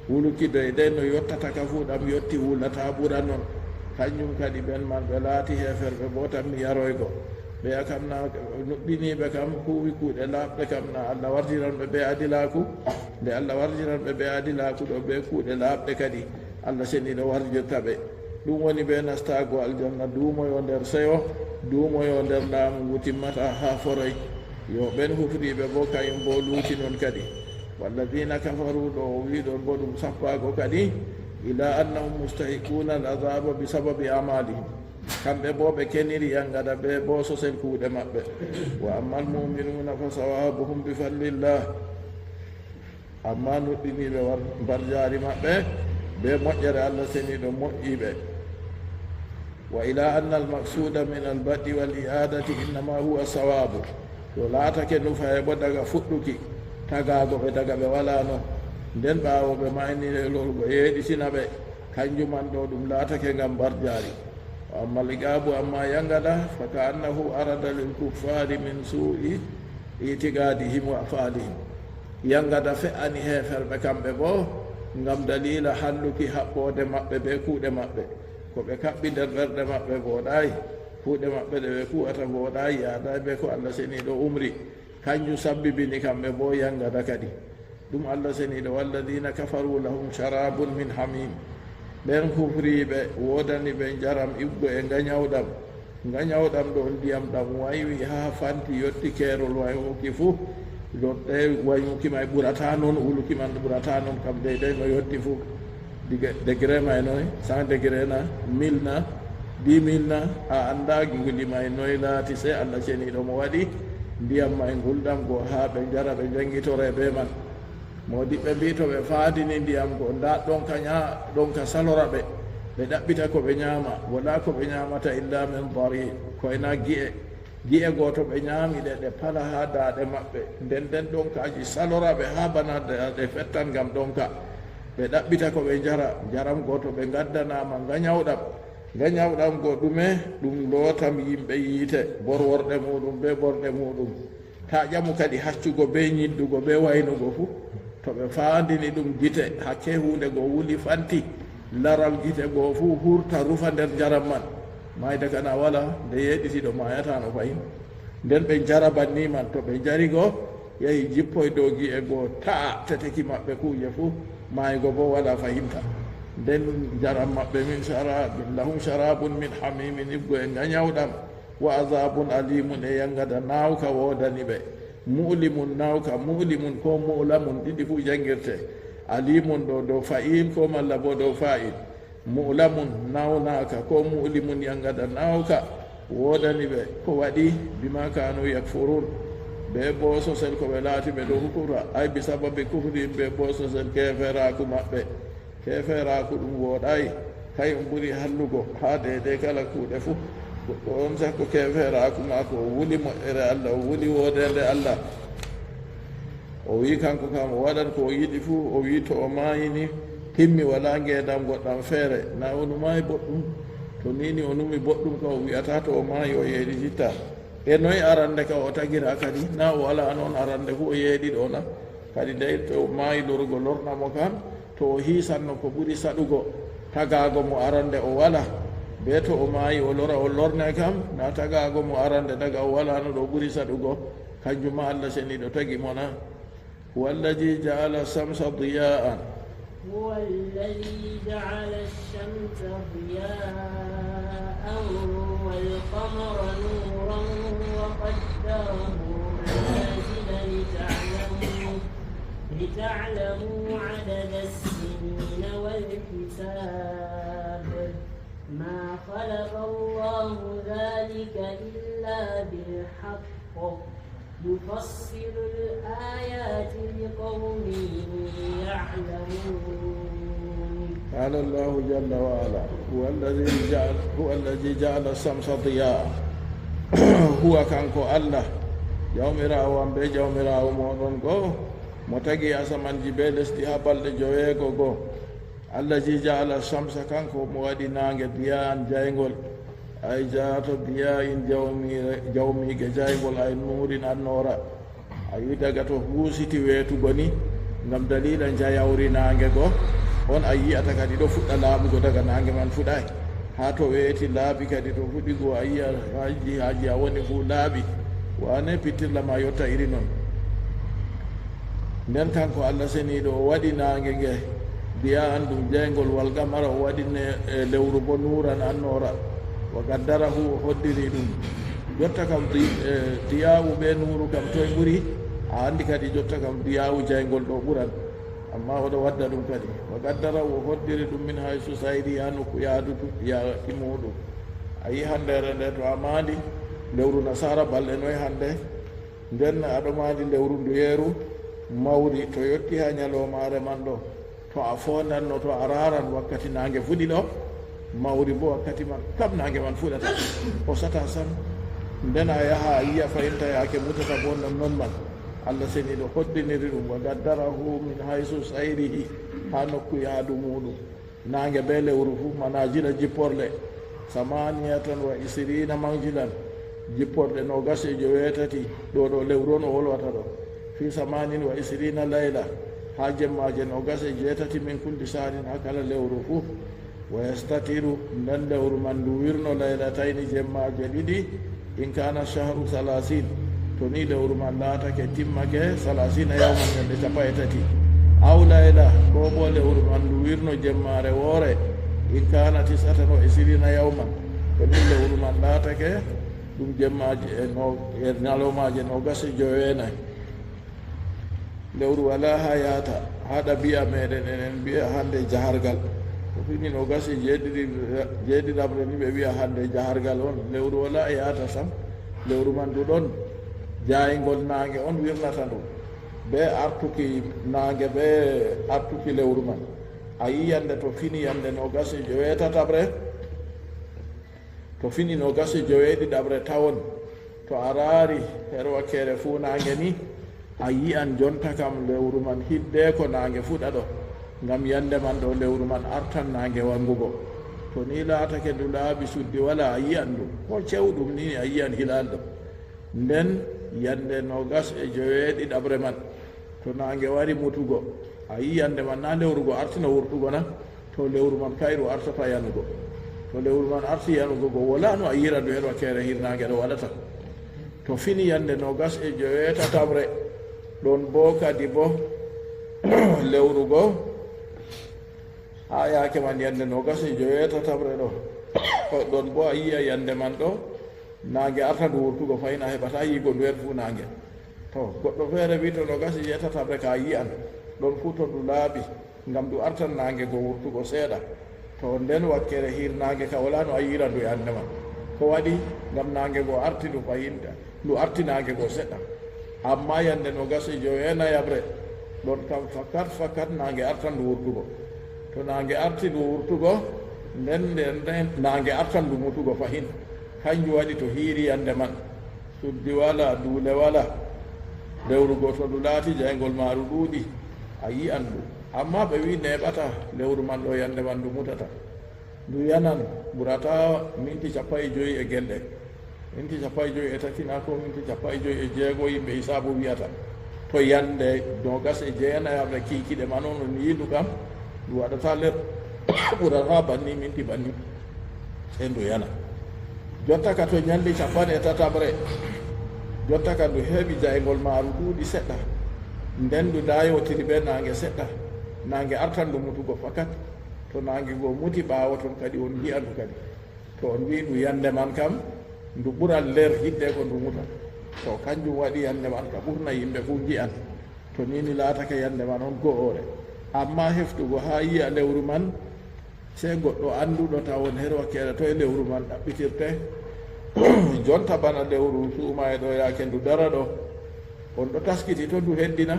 Wuluki doydey no yottata ka fuu, ɗam yotti wulataa ɓura non. Kanjum kadi ɓen man ɓe laati heeferɓe boo, tammi yaroygo. Ɓeya kam na nuɗɗiniiɓe kam, huuwi kuuɗe laaɓɗe kam, na Allah wartiran ɓe bee adilaaku? Nde Allah wartiran ɓe bee adilaaku ɗo, bee kuuɗe laaɓɗe kadi, Allah seniiɗo warjirta ɓe. Ɗum woni ɓe nastaago aljanna, duumoyo nder seyo, duumoyo nder laamu ngu timmataa haa foroy. Yo ɓen hufriiɓe boo, kayum boo luuti non kadi. Walladiina kafaru ɗo o wi'i ɗon boo ɗum sappaago kadi, ila annahum mustahiquuna al-azaaba bi sababi a'maalihim. Kamɓe boo ɓe keniri yangada bee boososel kuuɗe maɓɓe. Wa ammal mu'minuuna fa sawaabuhum bi fadlillah. Ammaa nuɗɗiniiɓe war-, mbarjaari maɓɓe bee moƴƴere Allah seniiɗo moƴƴi ɓe. Wa ila anna al-maqsuuda min al-bad'i wal i'aadati innama huwa sawaabu. To laatake nufaye bo daga fuɗɗuki, tagaago ɓe daga ɓe walaano, nden ɓaawo ɓe maayni e lorgo yeeɗitina ɓe, kanjum man ɗo ɗum laatake ngam mbarjaari. Wa amma al-iqaabu, amma yangada, fa ka annahu arada lil kuffaari min suu'i itiqaadihim wa af'aalihim. Yangada fe'ani heeferɓe kamɓe boo, ngam daliila halluki haɓɓoode maɓɓe bee kuuɗe maɓɓe. Ko ɓe kaɓɓi nder ɓerɗe maɓɓe vooɗaay, kuuɗe maɓɓe ɗe ɓe kuuwata vooɗaay, yaadaay bee ko Allah seniiɗo umri. Kanjum sabbibini kamɓe boo yangada kadi. Ɗum Allah seniiɗo, "Walladiina kafaru lahum sharaabun min hamiim." Ɓen kufriiɓe woodani ɓe njaram iggo e ngañawɗam. Ngañawɗam ɗo ndiyam ɗam waywi haa fanti yotti keerol wayuki fuu. Ɗo ɗe wayuki may ɓurataa non, wuluki man ɓurataa non, kam deydey no yotti fuu. Diga degré may noy, cent degré na, mille na, dix mille na, a anndaa nguli may noy laati, sey Allah ceniiɗo mo waɗi ndiyam may ngulɗam go haa ɓe njara, ɓe njanngitoree bee man. Moodiɓɓe mbii, to ɓe faandini ndiyam go, ndaa ɗonka ña-, ɗonka salora ɓe, ɓe ɗaɓɓita ko ɓe ñaama, walaa ko ɓe ñaamata illa min dari, koy na gi'e. Gi'e gooto ɓe ñaami ɗe, ɗe pala haa daaɗe maɓɓe. Nden nden ɗonkaaji salora ɓe haa bana ɗe, ɗe fettan ngam ɗonka. Ɓe ɗaɓɓita ko ɓe njara, njaram gooto ɓe ngaddanaama ngañawɗam. Ngañawɗam go ɗume? Ɗum lootam yimɓe yiite, borworɗe muuɗum bee borɗe muuɗum. Taa ƴamu kadi haccugo bee nyiddugo bee waynugo fuu. To ɓe faandini ɗum gite, hakke huunde go wuli fanti, laral gite go fuu hurta rufa nder njaram man. Maayde kana walaa, nde yeeɗiti ɗo maayataa no fahin. Nden ɓe njara banni man, to ɓe njari go, yahi jippoy dow gi'e go, ta'a teteki maɓɓe kuuje fuu, maaygo boo walaa fahinta. Nden njaram maɓɓe min sharabin, lahum sharabun min hamimin, yiɓgo e ngañawɗam, wa azabun alimun, e yangada naawka woodani ɓe. Mu'limun naawka, mu'limun ko mu'lamun, ɗiɗi fuu janngirte. Alimun ɗo dow fa'il ko malla bo dow fa'il. Mu'lamun nawnaaka ko mu'limun yangada naawka woodani ɓe. Ko waɗi? Bima kanu yakfurun, be boososel ko ɓe laati ɓe ɗo huɗora, ay bi sababi kufrihim, be boososel keeferaaku maɓɓe. Keeferaaku ɗum wooɗaay, kay ɗum ɓuri hallugo haa deydey kala kuuɗe fuu. Goɗɗo on sakko keeferaaku maako, o wuli moƴƴere Allah, o wuli woodeende Allah. O wi'i kanko kam o waɗan ko o yiɗi fuu, o wi'i to o maayi ni, timmi, walaa ngeendam goɗɗam feere. Na o numaay boɗɗum? To ni ni o numi boɗɗum kam, o wi'ataa to o maayi o yeeɗitittaa. E noy arande ka o tagira kadi? Na o walaa noon arande fuu o yeeɗiɗo na? Kadi dey to maayi lorugo lorna mo kam, to o hiisanno ko ɓuri saɗugo tagaago mo arande o wala, be to o maayi o lora o lorne kam, na tagaago mo arande daga o walano ɗo ɓuri saɗugo, kanjum ma Allah seniiɗo tagi mo na? Huwa alladhi ja'ala shamsa diya'an. هو الذي جعل الشمس ضياء والقمر نورا وقدره منازل لتعلموا، لتعلموا عدد السنين والحساب. ما خلق الله ذلك إلا بالحق يفصل الآيات لقوم يعلمون. قال الله جل وعلا، هو الذي جعل، هو الذي جعل الشمس ضياء. Huwa, kanko Allah, Jawmiraawo am be Jawmiraawo mooɗon go, mo tagi asamanji be lesdi haa balɗe joweego go. Allazi ja'ala shamsa, kanko mo waɗi naange, diya'an, jayngol. Ay ja'ata diya'in, jawmiire, jawmiige jayngol, ay nuurin, annoora. A yi daga to huusiti weetugo ni, ngam daliila njayawri naange go, on a yi'ata kadi ɗo fuɗɗa laaɓugo daga naange man fuɗaay. Haa to weeti laaɓi kadi to fuɗi go, a yi'a haaji, haaji a woni fuu laaɓi. Wane pittirla ma yotta iri non. Nden kanko Allah seniiɗo o waɗi naange nge diya'an ɗum jayngol, wal qamara o waɗi ne, e lewru bo nuuran annoora, wa qaddarahu o hoddiri ɗum. Jotta kam di-, e, diya'u be nuuru kam toy ɓuri? A anndi kadi jotta kam diya'u jayngol ɗo ɓuran. Amma o ɗo wadda ɗum kadi. Wa qaddarahu o hoddiri ɗum min haysu sa'iri haa nokku yaadudu, yaaki muuɗum. A yi handeere nde to a maandi lewru nasaara balɗe noy hande? Nden aɗo maandi lewru nduyeeru mawri, to yotti haa nyaloomaare man ɗo, to a foondanno, to a raaran wakkati naange fuɗi ɗo, mawri bo wakkati man kam naange man fuɗata, hosata sam. Nden a yaha a yi'a fayinta yaake mutata bo non non man. Allah seniiɗo hoddiniri ɗum, wa qaddarahu min haysu sayrihi, haa nokku yaadu muuɗum. Naange bee lewru fuu, manazila jipporle, samaniyatan wa isirina manzilan, jipporɗe noogas e joweetati, ɗo ɗo lewru on o wolwata ɗo, fi samanin wa isirina layla, haa jemmaaje noogas e jeetati, min kulli shahrin, haa kala lewru fuu. Wa yastatiru, nden lewru man ndu wirno laylatayni, jemmaaje ɗiɗi, in kana shahru salasin, to ni lewru man laatake timmake salasina yawman, ñande cappa e tati, aw layla, ko bo lewru man ndu wirno jemmaare woore, in kana tis'atan wa isirina yawman, to ni lewru man laatake ɗum jemmaaje e no-, e ñalawmaaje noogas e jowenayi. Lewru walaa haa yaata, haa ɗabi'a meeɗen enen mbi'a hannde jahargal. Ko fini noogas e jeeɗiɗi, jeeɗiɗaɓre ni ɓe mbi'a hannde jahargal on. Lewru walaa yaata sam. Lewru man ndu ɗon, jaayngol naange on wirnata ndu. Bee artuki naange, bee artuki lewru man. A yi'i yannde to fini yannde noogas e joweetataɓre, to fini noogas e joweeɗiɗaɓre tawon, to a raari her wakkeere fuunaange ni, a yi'an jonta kam lewru man hiddeeko naange fuɗa ɗo, ngam yannde man ɗo lewru man artan naange wanngugo. To ni laatake ndu laaɓi suddi walaa, a yi'an ndu, ko cewɗum ni a yi'an hilaali ɗo. Nden yannde noogas e joweeɗiɗaɓre man, to naange wari mutugo, a yi'i yannde man na lewru go artino wurtugo na? To lewru man kayru artata yanugo. To lewru man arti yanugo go, wala no a yi'ira ndu her wakkeere hirnaange ɗo waɗata. To fini yannde noogas e joweetataɓre, ɗon bo kadi bo lewru go Haa yaake man yande noogas e joweetataɓre ɗo, ɗon boo a yi'a yande man ɗo, naange arta ndu wurtugo fahin, a heɓataa yi'ugo ndu her fuu naange. To, goɗɗo feere wi'i to noogas e jeetataɓre ka a yi'an, ɗon fuu to ndu laaɓi, ngam ndu artan naange go wurtugo seeɗa. To nden wakkere hiirnaange ka walaa no a yi'ira ndu yande man. Ko waɗi? Ngam naange go arti ndu fahin, ndu arti naange go seɗɗa. Ammaa yande noogas e jowenayaɓre, ɗon kam fakat fakat naange artan ndu wurtugo. To naange arti ndu wurtugo, nden, nden, nden naange artan ndu mutugo fahin. Kanjum waɗi to hiiri yande man, suddi walaa, duule walaa. Lewru go to ndu laati jayngol maaru ɗuuɗi, a yi'an ndu. Ammaa ɓe wi'i neeɓataa lewru man ɗo yande man ndu mutata. Ndu yanan, ɓurataa minti cappanɗe jowi e genɗe. Minti cappanɗe jowi e tati na ko minti cappanɗe jowi e jeego yimɓe hisaabu wi'ata. To yande noogas e jeenayaɓre kiikiɗe man on, on yi'i ndu kam, ndu waɗataa ler, ɓurataa banni minti banni. Sey ndu yana. Jotta ka to nyalli cappanɗe tataɓre, jotta ka ndu heɓi jayngol maaru ɗuuɗi seɗɗa. Nden ndu daayotiri bee naange seɗɗa. Naange artan ndu mutugo fakat. To naange go muti ɓaawo ton kadi on ngi'a ndu kadi. To on wi'i ndu yande man kam, ndu ɓuran ler hiddeko ndu muta. To kanjum waɗi yande man ka ɓurna yimɓe fuu ngi'an. To ni ni laatake yande man on go'oore. Ammaa heftugo haa yi'a lewru man, sey goɗɗo annduɗo tawon her wakkere toy lewru man ɗaɓɓitirte. Jonta bana lewru suumaye ɗo, yaake ndu dara ɗo, on ɗo taskiti to ndu heddina,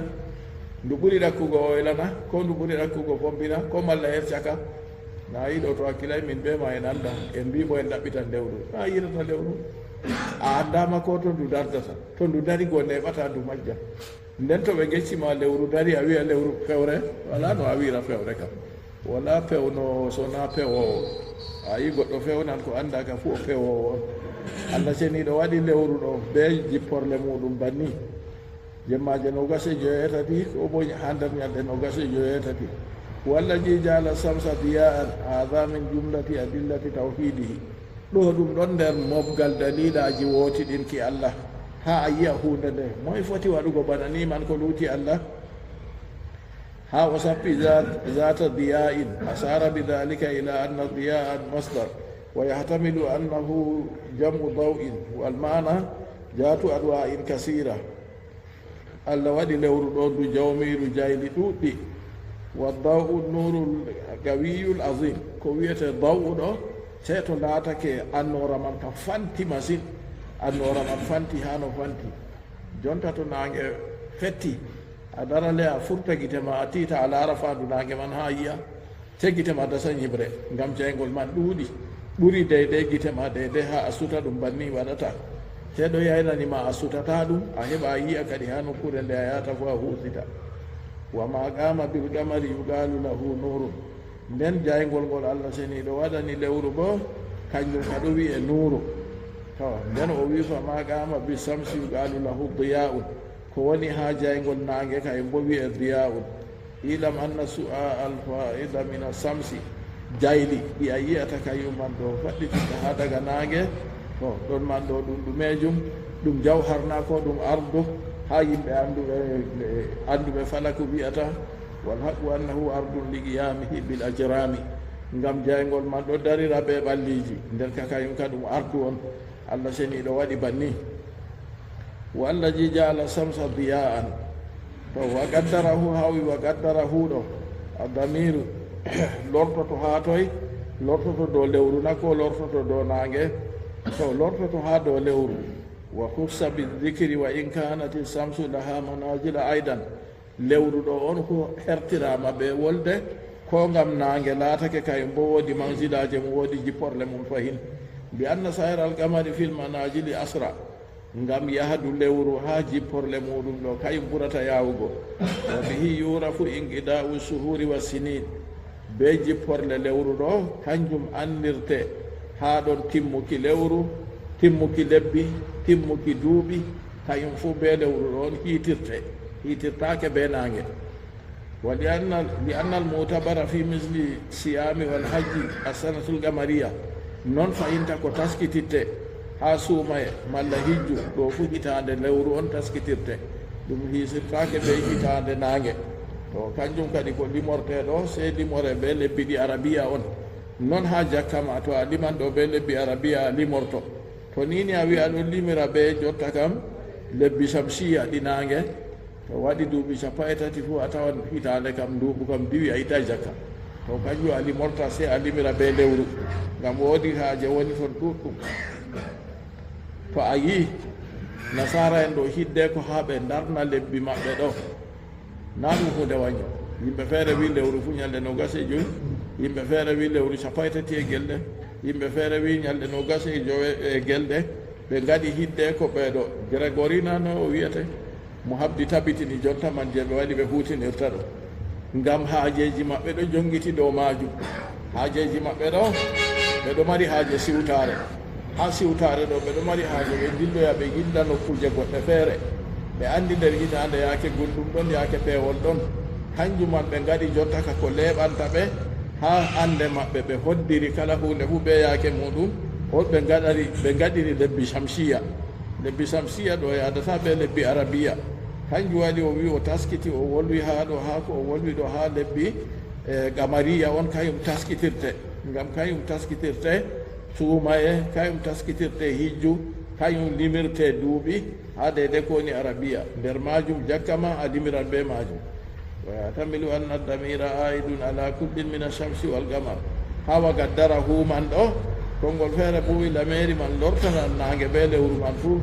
ndu ɓuri ɗakkugo oylana, ko ndu ɓuri ɗakkugo fombina, ko malla her caka. Na yiɗo to hakkilay min bee ma en annda, en mbii bo en ɗaɓɓitan lewru. Na yi'irata lewru. A anndaama ko to ndu dardata. To ndu dari go neeɓata ndu majja. Nden to ɓe ngecci ma lewru dari, a wi'a lewru fewre? Walaa no a wi'ira fewre kam. Walaa pewnoowo so naa pewoowo. A yi goɗɗo fewnan ko anndaa ka fuu o pewoowo on. Allah Ceniiɗo waɗi lewru ɗo bee jipporle muuɗum banni. Jemmaaje noogas e joweetati, ko bo haa nder nyalɗe noogas e joweetati. Huwa alladhi ja'ala shamsa diya'an, hadha min jumlati adillati tawhidihi. Ɗo ɗum ɗon nder mobgal daliilaaji wootiɗinki Allah. Haa a yi'a huunde nde, moy foti waɗugo bana ni man ko luuti Allah? Haa o sappi zat-, zata diya'in, ashara bidhalika ila anna diya'a masdar, wa yahtamilu annahu jam'u daw'in, wal ma'na zatu adwa'in kasira. Allah waɗi lewru ɗo ndu jawmiiru jayli ɗuuɗɗi. Wa daw'u nurul qawiyul azim. Ko wi'ete daw'u ɗo, sey to laatake annoora man ka fanti masin. Annoora man fanti haa no fanti. Jonta to naange fetti, a dara le, a furta gite ma, a tiita, a laara faandu naange man haa yi'a. Sey gite ma dasa nyiɓre, ngam jayngol man ɗuuɗi, ɓuri deydey gite ma deydey haa a suta ɗum banni waɗata. Sey ɗo yaynani ma a sutata ɗum, a heɓa a yi'a kadi haa nokkuure nde a yahata fuu a huusita. Wa ma qama bil qamari yuqalu lahu nurun. Nden jayngol ngol Allah Ceniiɗo waɗani lewru boo, kanjum ka ɗo wi'e nuuru. To, nden o wi'i fa ma qama bi shamsi yuqalu lahu diya'un. Ko woni haa jayngol naange kayum boo wi'e diya'un. Ilam anna su'a al fa'ida min ash-shamsi, jayli ɗi a yi'ata kayum man ɗo faɗɗitinta haa daga naange, to, ɗon man ɗo ɗum ɗumeejum, ɗum jawhar na ko ɗum ardu, haa yimɓe annduɓe, annduɓe falaku wi'ata, wal haqqu annahu ardun li qiyamihi bil ajrami, ngam jayngol man ɗo darira bee ɓalliiji, nden ka kayum ka ɗum ardu on, Allah Ceniiɗo waɗi banni. Huwa alladhi ja'ala shamsa diya'an. To, wa qaddarahu, haa o wi'i wa qaddarahu ɗo, a damiru lortoto haa toy? Lortoto dow lewru na ko lortoto dow naange? To, lortoto haa dow lewru. Wa khussa bi dhikri wa in kanat ash-shamsu laha manazila aidan. Lewru ɗo on ko hertiraama bee wolde, ko ngam naange laatake kayum boo woodi manzilaaje mum, woodi jipporle mum fahin. Li anna sa'ira al-qamari fil manazili asra. Ngam yahdu lewru haa jipporle muuɗum ɗo, kayum ɓurata yaawugo. Wa bihi yurafu inqida'u shuhuri wa sinin. Bee jipporle lewru ɗo, kanjum anndirte haa ɗon timmuki lewru, timmuki lebbi, timmuki duuɓi, kayum fuu bee lewru ɗo on hiitirte, hiitirtaake bee naange. Wa li anna, li anna al-mu'tabara fi misli siyami wal hajji as-sanatul qamariya. Non fahinta ko taskititte haa suumaye malla hijju, ɗo fuu hitaande lewru on taskitirte. Ɗum hiisirtaake bee hitaande naange. To kanjum kadi ko limorteeɗo, sey limore be lebbi ɗi arabiya on. Non haa jakka ma, to a liman ɗo be lebbi arabiya a limorto. To ni ni a wi'a ɗon limira be jotta kam lebbi shamsiya ɗi naange, to waɗi duuɓi cappanɗe tati fuu a tawan hitaande kam nduuɓu kam diwi a itta jakka. To kanjum a limorta sey a limira be lewru, ngam woodi haaje woni ton ɗuuɗɗum. To a yi nasaara en ɗo hidde ko haa ɓe ndarna lebbi maɓɓe ɗo. Na ɗum huunde waño. Yimɓe feere wi lewru fuu ñalɗe noogas e jowi, yimɓe feere wi lewru cappanɗe tati e gelɗe, yimɓe feere wi ñalɗe noogas e jowe e gelɗe. Ɓe ngaɗi hidde ko ɓeeɗo Gregorina no o wiyete, mo habdi tabitini jonta man je ɓe waɗi ɓe huutinirta ɗo. Ngam haajeeji maɓɓe ɗo jongiti dow maajum. Haajeeji maɓɓe ɗo, ɓe ɗo mari haaje siwtaare. Haa siwtaare ɗo, ɓe ɗo mari haaje ɓe dilloya ɓe yinda nokkuuje goɗɗe feere. Ɓe anndi nder hitaande yaake gulɗum ɗon, yaake peewol ɗon. Kanjum man ɓe ngaɗi jonta ka ko leeɓanta ɓe, haa annde maɓɓe ɓe hoddiri kala huunde fuu bee yaake muuɗum. On ɓe ngaɗari, ɓe ngaɗiri lebbi shamsiya. Lebbi shamsiya ɗo yaadata bee lebbi arabiya. Kanjum waɗi o wi o taskiti, o wolwi haa ɗo, haa ko o wolwi ɗo, haa lebbi, e, qamariya on, kayum taskitirte. Ngam kayum taskitirte suumaye, kayum taskitirte hijju, kayum limirte duuɓi haa deydey ko woni arabiya. Nder maajum jakka ma a limiran bee maajum. Wa yahtamilu anna damira aidun ala kullin min ashamsi wal qamar. Haa wa qaddarahu man ɗo, konngol feere buwi lameeri man lortanan naange bee lewru man fuu.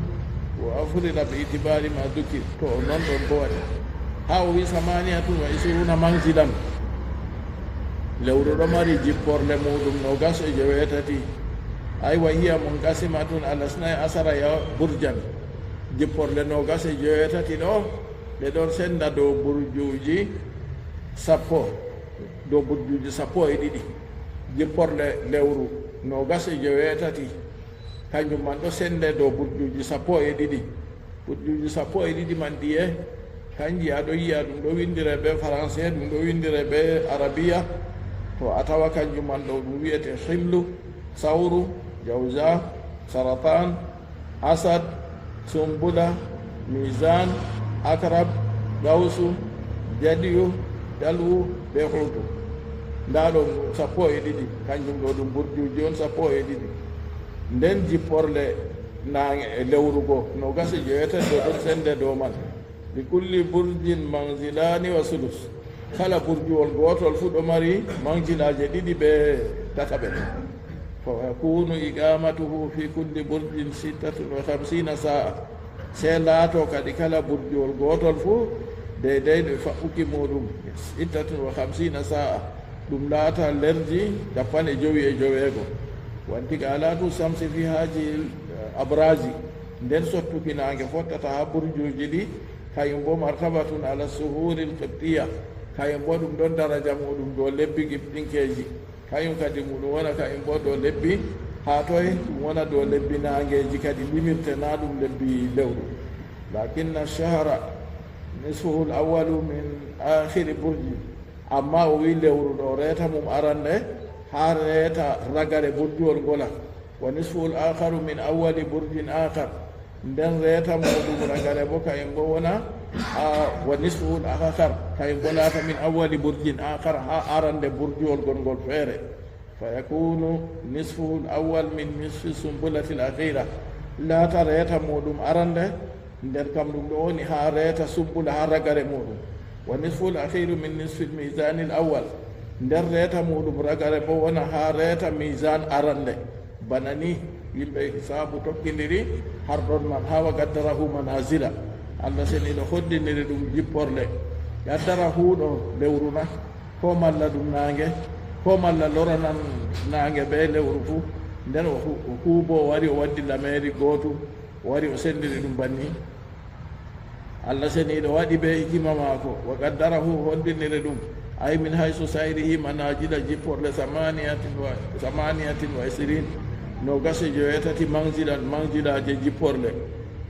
Wa afrila bi itibari ma dukir. To o non ɗon bo waɗi. Haa o wi samaniyatun wa isruna manzilan. Lewru ɗo mari jipporle muuɗum noogas e joweetati. Ay wa hiya munqasimatun ala isnay asara ya burjan. Jipporle noogas e joweetati ɗo, ɗe ɗon senda dow burjuuji sappo, dow burjuuji sappo e ɗiɗi. Jipporle lewru noogas e joweetati, kanjum man ɗo sende dow burjuuji sappo e ɗiɗi. Burjuuji sappo e ɗiɗi man ɗiye, kanji a ɗo yi'a ɗum ɗo windire bee faranse, ɗum ɗo windire bee arabiya. To a tawa kanjum man ɗo ɗum wi'ete himlu, sawru, jawza, saratan, asad, sumbula, mizan, akrab, gawsu, jadiyu, dalwu, bee huutu. Ndaa ɗo sappo e ɗiɗi, kanjum ɗo ɗum burjuuji on sappo e ɗiɗi. Nden jipporle naange e lewru go, noogas e joweetati ɗo ɗon sende dow man. Li kulli burjin manzilani wa sudus. Kala burjuwol gootol fuu ɗo mari manzilaaje ɗiɗi bee tataɓe. Fa yakunu iqamatuhu fi kulli burjin sittatun wa khamsina sa'a. Sey laato kadi kala burjuwol gootol fuu deydey ɗo faɓɓuki muuɗum, sittatun wa khamsina sa'a. Ɗum laata lerji cappanɗe jowi e joweego. Wa intiqalatu shamsi fi haji abraji. Nden sottuki naange fottata haa burjuuji ɗi, kayum bo martabatun ala suhuril qibtiya. Kayum bo ɗum ɗon daraja muuɗum dow lebbi qibtinkeeji. Kayum kadi muuɗum wona kayum bo dow lebbi, haa toy ɗum wona dow lebbi naangeeji kadi limirte, na ɗum lebbi lewru. Lakinna shahra nisfuhul awwalu min akhiri burji. Amma o wi lewru ɗo reeta mum arande haa reeta ragare burjuwol ngola. Wa nisfuhul akharu min awwali burjin akhar. Nden reeta muuɗum ragare bo kayum bo wona, a, wa nisfuhul akhar, kayum bo laata min awwali burjin akhar, haa arande burjuwol gonngol feere. Fa yakunu nisfuhul awwal min nisfi sumbulatil akhira. Laata reeta muuɗum arande, nden kam ɗum ɗo woni haa reeta sumbula haa ragare muuɗum. Wa nisfuhul akhiru min nisfil mizanil awwal. Nden reeta muuɗum ragare bo wona haa reeta mizan arande. Bana ni yimɓe hisaabu tokkindiri har ɗon man, haa wa qaddarahu manazila. Allah seniiɗo hoddiniri ɗum jipporle. Qaddarahu ɗo lewru na, ko malla ɗum naange, ko malla loranan naange bee lewru fuu. Nden o hu-, o huubo, o wari o waddi lameeri gootu, o wari o sendiri ɗum banni. Allah seniiɗo waɗi bee hikima maako, wa qaddarahu, hoddiniri ɗum, ay min haysu sayrihi manazila, jipporle, samaniyatin wa, samaniyatin wa isrin, noogas e joweetati, manzilan, manzilaaje jipporle,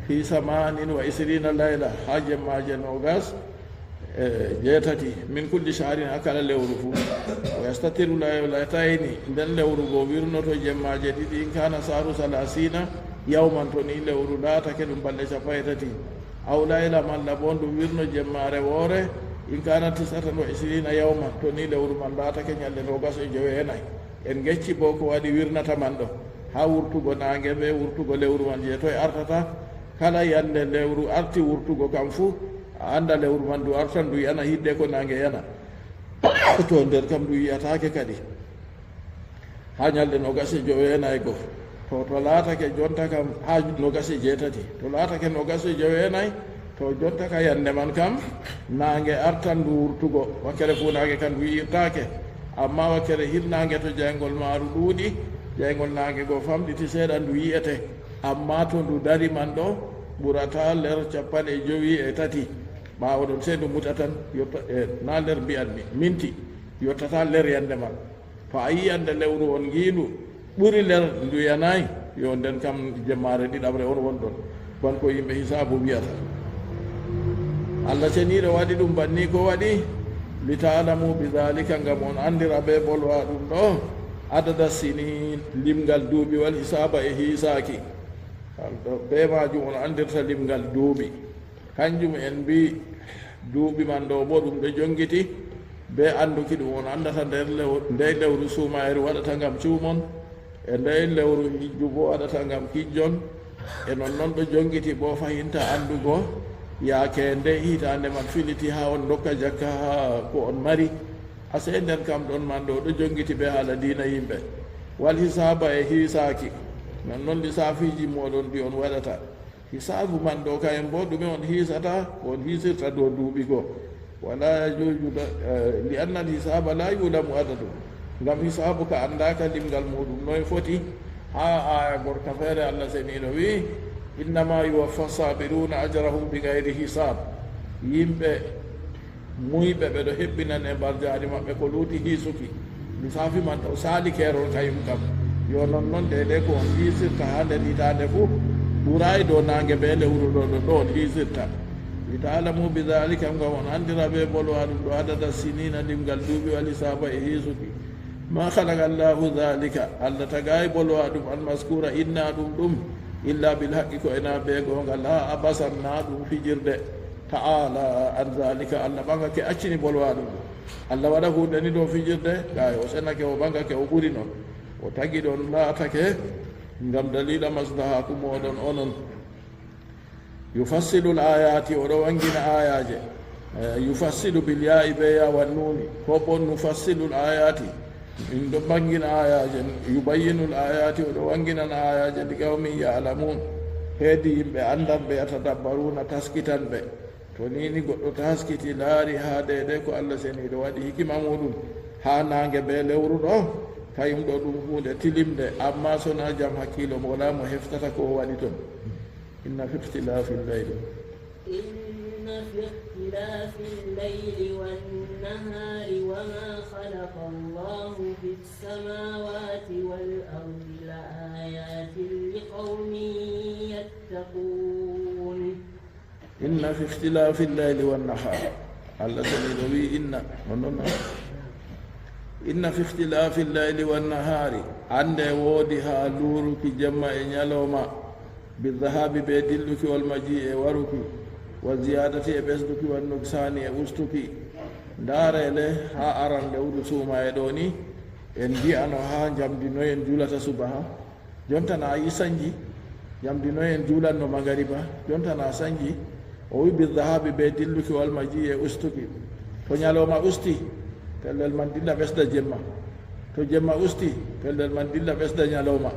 fi samanin wa isrina layla, haa jemmaaje noogas e jeetati, min kulli shahrin, haa kala lewru fuu. Wa yastatiru laylatayni, nden lewru go wirnoto jemmaaje ɗiɗi, in kana shahru salasina yawman, to ni lewru laatake ɗum balɗe cappanɗe tati. Aw layla, malla bo ndu wirno jemmaare woore, In kana tis'atan wa ishrina yawman, to ni lewru man laatake ñalɗe noogas e joweenayi. En gecci bo ko waɗi wirnata man ɗo, haa wurtugo naange be wurtugo lewru man je toy artata. Kala yande lewru arti wurtugo kam fu, a anda lewru man du artan du yana hidde ko naange yana. To nder kam du yi'ataake kadi. Haa ñalɗe noogas e joweenayi go. To, to laatake jonta kam haa noogas e jeetati. To laatake noogas e joweenayi, to jonta ka yande man kam, naange artan du wurtugo. Wakkere fu naange kan du yi'irtaake. Amma wakkere hirnaange to jayngol maaru ɗuuɗi, jayngol naange go famɗiti seeɗa du yi'ete. Amma to du dari man ɗo, ɓurata ler cappanɗe jowi e tati. Ɓaawo ɗon sey du muta tan, yotta, e, na ler mbi'anmi, minti, yottata ler yande man. To a yi'i yande lewru on ngiindu ɓuri ler ndu yanayi, yo nden kam jemmaare ɗiɗaɓre on wonɗon. Ban ko yimɓe hisaabu wi'ata. Allah Ceniiɗo waɗi ɗum banni ko waɗi, li ta'lamu bi dhalika, ngam on andira be bolwa ɗum ɗo, adada sinin, limgal duuɓi, wal hisaaba e hiisaaki. Be maajum on andirta limgal duuɓi. Kanjum en mbi duuɓi man ɗo bo ɗum ɗo jongiti be anduki ɗum on andata nder lew-, ndey lewru suumayru waɗata ngam cuumon, e ndey lewru hijju bo waɗata ngam kijjon, e non non ɗo jongiti bo fahinta andugo yaake ndey hitaande man filiti haa on dokka jakka haa ko on mari. Asee nden kam ɗon man ɗo ɗo jongiti be haala diina yimɓe. Wal hisaaba e hiisaaki, non non lisaafiiji mooɗon ɗi on waɗata. Hisaabu man ɗo kayen bo ɗume on hiisata, ko on hiisirta dow duuɓi goo. Wala yajuuzu, eh, li anna al hisaaba la yulamu adadu. Ngam hisaabu ka andaaka limgal muuɗum noy foti. Haa aaya gorka feere Allah Seniiɗo wi'i, "Innama yuwaffa sabiruna ajrahum bi gayri hisaab." Yimɓe muyɓe ɓe ɗo hebbinane mbarjaari maɓɓe ko luuti hiisuki. Lisaafi man ɗo saali keerol kayum kam. Yo non non deydey ko on hiisirta haa nder hitaande fuu ɓuraay dow naange bee lewru ɗo, ɗo, ɗo on hiisirta. Li ta'lamu bi dhalika, ngam on anndira bee bolwa ɗum ɗo adada sinina, limgal duuɓi, wal hisaaba e hiisuki. Ma khalaqa Allahu dhalika, Allah tagaay bolwa ɗum, al mazkura inna ɗum ɗum, illa bil haqqi, ko ena bee goonga, la abasan, na ɗum fijirde. Ta'ala an dhalika, Allah ɓaŋgake accini bolwa ɗum. Allah waɗa huunde ni dow fijirde, gaa o senake, o ɓaŋgake, o ɓuri non. O tagi ɗon laatake ngam daliila maslahaaku mooɗon onon. Yufassilu l-ayaati, o ɗo wanngina aayaaje. Eh, yufassilu bil yaa'i be ya wan nuuni. Ko bon nufassilu l-ayaati. Min ɗo ɓanngina aayaaje. Yubayyinu l-ayaati, o ɗo wannginana aayaaje. Li qawmin ya'lamuun. Heedi yimɓe anndanɓe, yatadabbaruuna, taskitanɓe. To ni ni goɗɗo taskiti laari haa deydey ko Allah Seniiɗo waɗi hikima muuɗum haa naange bee lewru ɗo, kayum ɗo ɗum huunde tilimnde, ammaa sonaa jam hakkiilo mo walaa mo heftata ko o waɗi ton. Inna fi ikhtilaafi l-layli. إن في اختلاف الليل والنهار وما خلق الله في السماوات والأرض لآيات لقوم يتقون. Inna fi ikhtilaafi l-layli wan-nahaar. Allah Seniiɗo wi'i, inna, non non non. Inna fi ikhtilaafi l-layli wan-nahaari. Annde woodi haa luuruki jemma e nyalooma. Bi dhahaabi, bee dilluki, wal majii, e waruki, wa ziyaadati, e ɓesduki, wan nuksaani, e ustuki. Ndaaree le, haa aran lewru suumaye ɗo ni, en ngi'ano haa njamdi noye en juulata subaha. Jonta na a yi sanji, njamdi noye en juulanno magariba. Jonta na sanji, o wi bi dhahaabi, bee dilluki, wal majii, e ustuki. To nyalooma usti, pellel man dilla ɓesda jemma. To jemma usti, pellel man dilla ɓesda nyalooma.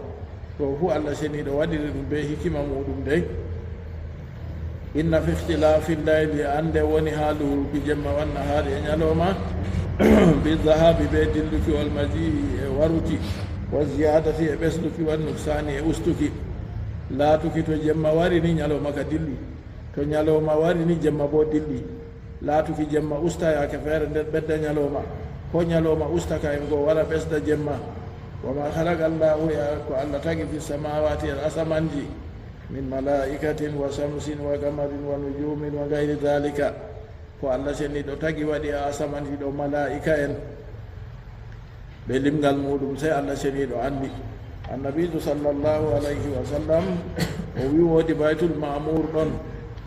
Ɗo fuu Allah Seniiɗo waɗiri ɗum bee hikima muuɗum dey. Inna fi ikhtilaafi l-layli, annde woni haa luuruki jemma, wan-nahaari, e nyalooma, bi dhahaabi, bee dilluki, wal majii, e waruki, wa ziyaadati, e ɓesduki, wan nuksaani, e ustuki. Laatuki to jemma wari ni nyalooma ka dilli. To nyalooma wari ni jemma boo dilli. Laatuki jemma usta yaake feere nden ɓedda nyalooma, koo nyalooma usta kayum go wara ɓesda jemma. Wa ma khalaqa Allahu, ya, ko Allah tagi, fi samaawaati, e asamanji, min malaa'ikatin wa shamsin wa qamarin wa nujuumin wa ghayri dhaalika. Ko Allah Seniiɗo tagi waɗi e asamanji ɗo malaa'ika'en. Ɓe limgal muuɗum sey Allah Seniiɗo anndi. Annabiijo sallallahu alayhi wa sallam o wi woodi Baytul Ma'muur ɗon,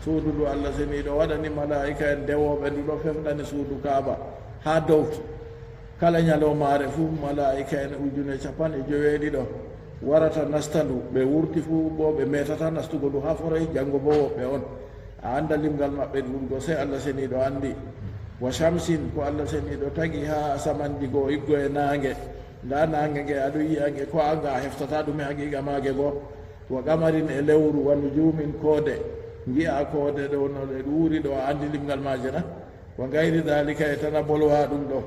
Suudu ndu Allah seniiɗo waɗani malaa'ika en dewooɓe ndu ɗo fefɗani suudu Kaaba haa dow. Kala ñalawmaare fuu, malaa'ika en ujune capanɗe joweeɗiɗo warata nasta ndu. Ɓe wurti fuu boo, ɓe meetataa nastugo ndu haa foroy. Jaŋgo boo woɓɓe on, a annda limgal maɓɓe ɗuuɗugo, sey Allah seniiɗo anndi. Wa shamsin, ko Allah seniiɗo tagi haa asamanji goo iggo e naange. Ndaa naange nge, a ɗo yi'a nge, ko a nga a heftataa ɗume haqiiqa maage boo. Wa qamarin, e lewru, wa nujumin, koode. Ngi'a koode ɗo no ɗe ɗuuri ɗo, a anndi limgal maaje na? Wa gayri daalika, e tana bolwa ɗum ɗo.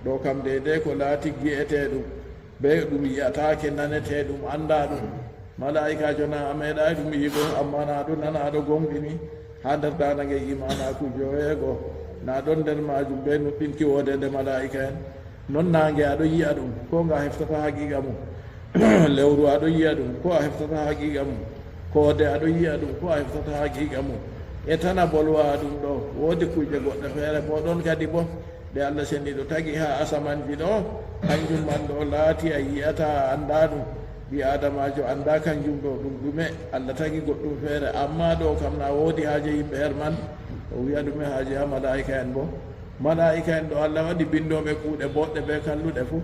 Ɗo kam deydey ko laati gi'eteeɗum, bee ɗum yi'ataake, naneteeɗum, anndaa ɗum. Malaa'ikaajo na a meeɗaay ɗum yi'ugo, ammaa na a ɗo nana, a ɗo gooŋɗini haa nder daanagel iimaanaaku joweego, na a ɗon nder maajum bee nuɗɗinki woodeende malaa'ika'en. Non naange a ɗo yi'a ɗum, koo nga a heftataa haqiiqa mum. Lewru a ɗo yi'a ɗum, koo a heftataa haqiiqa mum. Koode a ɗo yi'a ɗum, koo a heftataa haqiiqa mum. E tana bolwa ɗum ɗo, woodi kuuje goɗɗe feere boo ɗon kadi boo, ɗe Allah seniiɗo tagi haa asamanji ɗo, kanjum man ɗo laati a yi'ataa, a anndaa ɗum. Ɓii-aadamaajo anndaa kanjum ɗo ɗum ɗume, Allah tagi goɗɗum feere. Ammaa ɗo kam, na woodi haaje yimɓe her man, o wi'a ɗume haaje haa malaa'ika'en boo. Malaa'ika'en ɗo Allah waɗi binndooɓe kuuɗe booɗɗe bee kalluɗe fuu.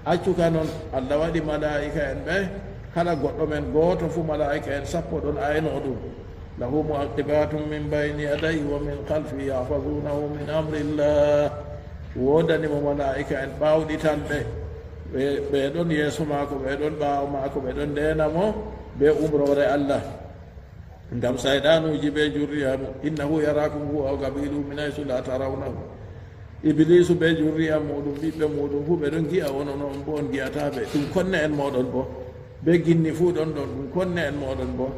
Accu ka non, Allah waɗi malaa'ika'en ɓe, kala goɗɗo men gooto fuu, malaa'ika'en sappo ɗon ayno ɗum. Lahu mu'aqibatun min bayni yadayhi wa min khalfihi yahfazunahu min amrillah. Woodani mo malaa'ika'en ɓaawɗitanɓe. Ɓe, ɓe ɗon yeeso maako, ɓe ɗon ɓaawo maako, ɓe ɗon ndeena mo bee umroore Allah. Ngam sayɗanuuji bee jurriya mum. Innahu yarakum huwa wa qabiluhu min haythu la tarawnahu. Ibliisu bee jurriya muuɗum, ɓiɓɓe muuɗum fuu, ɓe ɗon ngi'a on, onon boo on ngi'ataa ɓe. Ɗum konne'en mooɗon boo. Bee ginni fuu ɗon ɗon, ɗum konne'en mooɗon boo.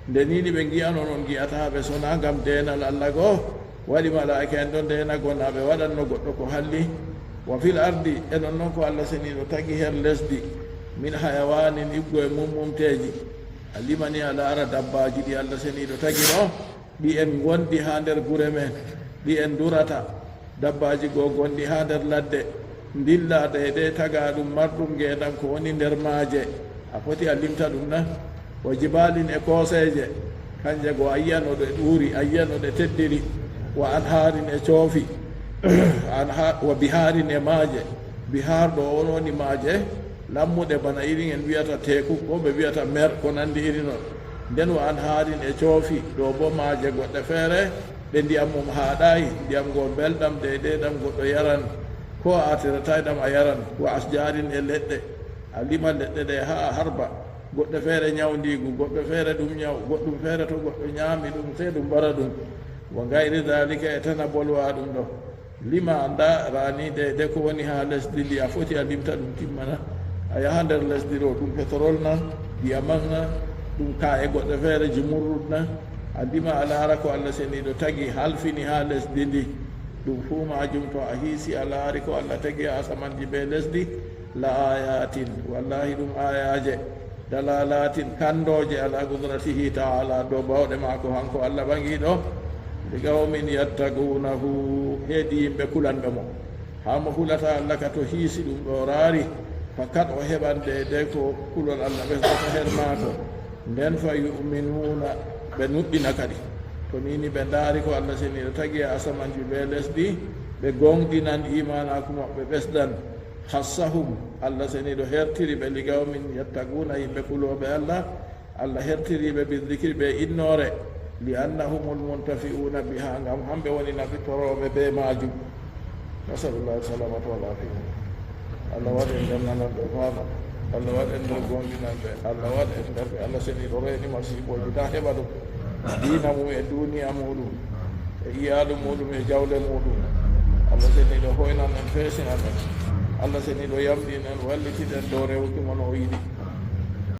Nde nii ni ɓe ngi'an on, on ngi'ataa ɓe, sonaa ngam deenal Allah go waɗi malaa'ika'en ɗon ndeena go, na ɓe waɗanno goɗɗo ko halli. Wa fil ardi, e non non ko Allah seniiɗo tagi her lesdi, min hayawanin, iggo e mummumteeji. A limani a laara dabbaaji ɗi Allah seniiɗo tagi ɗo, ɗi en ngondi haa nder gure men, ɗi en ndurata, dabbaaji goo gonɗi haa nder ladde, ndilla deydey tagaaɗum marɗum ngeendam ko woni nder maaje. A foti a limta ɗum na? Wa jibalin, e kooseeje, kanje goo a yi'an no ɗe ɗuuri, a yi'an no ɗe teddiri. Wa anhaarin, e coofi, anha-, wa bihaarin, e maaje. Bihaar ɗo on woni maaje lammuɗe, bana irin en wi'ata teeku, ko ɓe wi'ata mer, ko nanndi irin non. Nden wa anhaarin, e coofi, ɗo boo maaje goɗɗe feere, ɗe ndiyam mum haaɗaay, ndiyam go belɗam, deydey ɗam goɗɗo yaran, ko a atirataay ɗam a yaran. Wa asjaarin, e leɗɗe, a lima leɗɗe ɗe haa a harba. Goɗɗe feere nyawndiigu, goɗɗe feere ɗum nyaw, goɗɗum feere to goɗɗo nyaami ɗum, sey ɗum mbara ɗum. Wa gayri daalika, e tana bolwa ɗum ɗo. Lima, a ndaarani deydey ko woni haa lesdi ndi, a foti a limta ɗum timmana. A yaha nder lesdi ɗo, ɗum petrol na, diamant na, ɗum kaa'e goɗɗe feere, jumurrud na. A lima a laara ko Allah seniiɗo tagi halfini haa lesdi ndi. Ɗum fuu maajum, to a hiisi a laari ko Allah tagi haa asamanji bee lesdi, la ayatin, wallahi ɗum ayaaje. Dalalatin, kanndooje, ala qudratihi ta'ala, dow baawɗe maako hanko Allah ɓaŋiiɗo. Li qawmin yattaqunahu, heedi yimɓe kulanɓe mo. Haa mo hulata Allah ka, to hiisi ɗum ɗo raari, fakat o heɓan deydey ko kulol Allah ɓesdata her maako. Nden fa yu'minuna, ɓe nuɗɗina kadi. To nii ni ɓe ndaari ko Allah seniiɗo tagi e asamanji bee lesdi, ɓe gooŋɗinan iimaanaaku maɓɓe ɓesdan. Khassahum, Allah seniiɗo hertiri ɓe, li qawmin yattaquna, yimɓe kulooɓe Allah, Allah hertiri ɓe bi dhikri, bee innoore, li annahumul muntafi'una biha, ngam hamɓe woni nafitorooɓe bee maajum. Nasalullah salamata wal afiya. Allah waɗ en nder nananɓe faama, Allah waɗ en nder gooŋɗinanɓe, Allah waɗ en nder ɓe Allah seniiɗo reeni masiibooji, taa heɓa ɗum diina mum e duuniya muuɗum, e iyaalu muuɗum, e jawle muuɗum. Allah seniiɗo hoynan en, feesinan en. Allah seniiɗo yamɗin en, wallitid en dow rewuki mo no o yiɗi.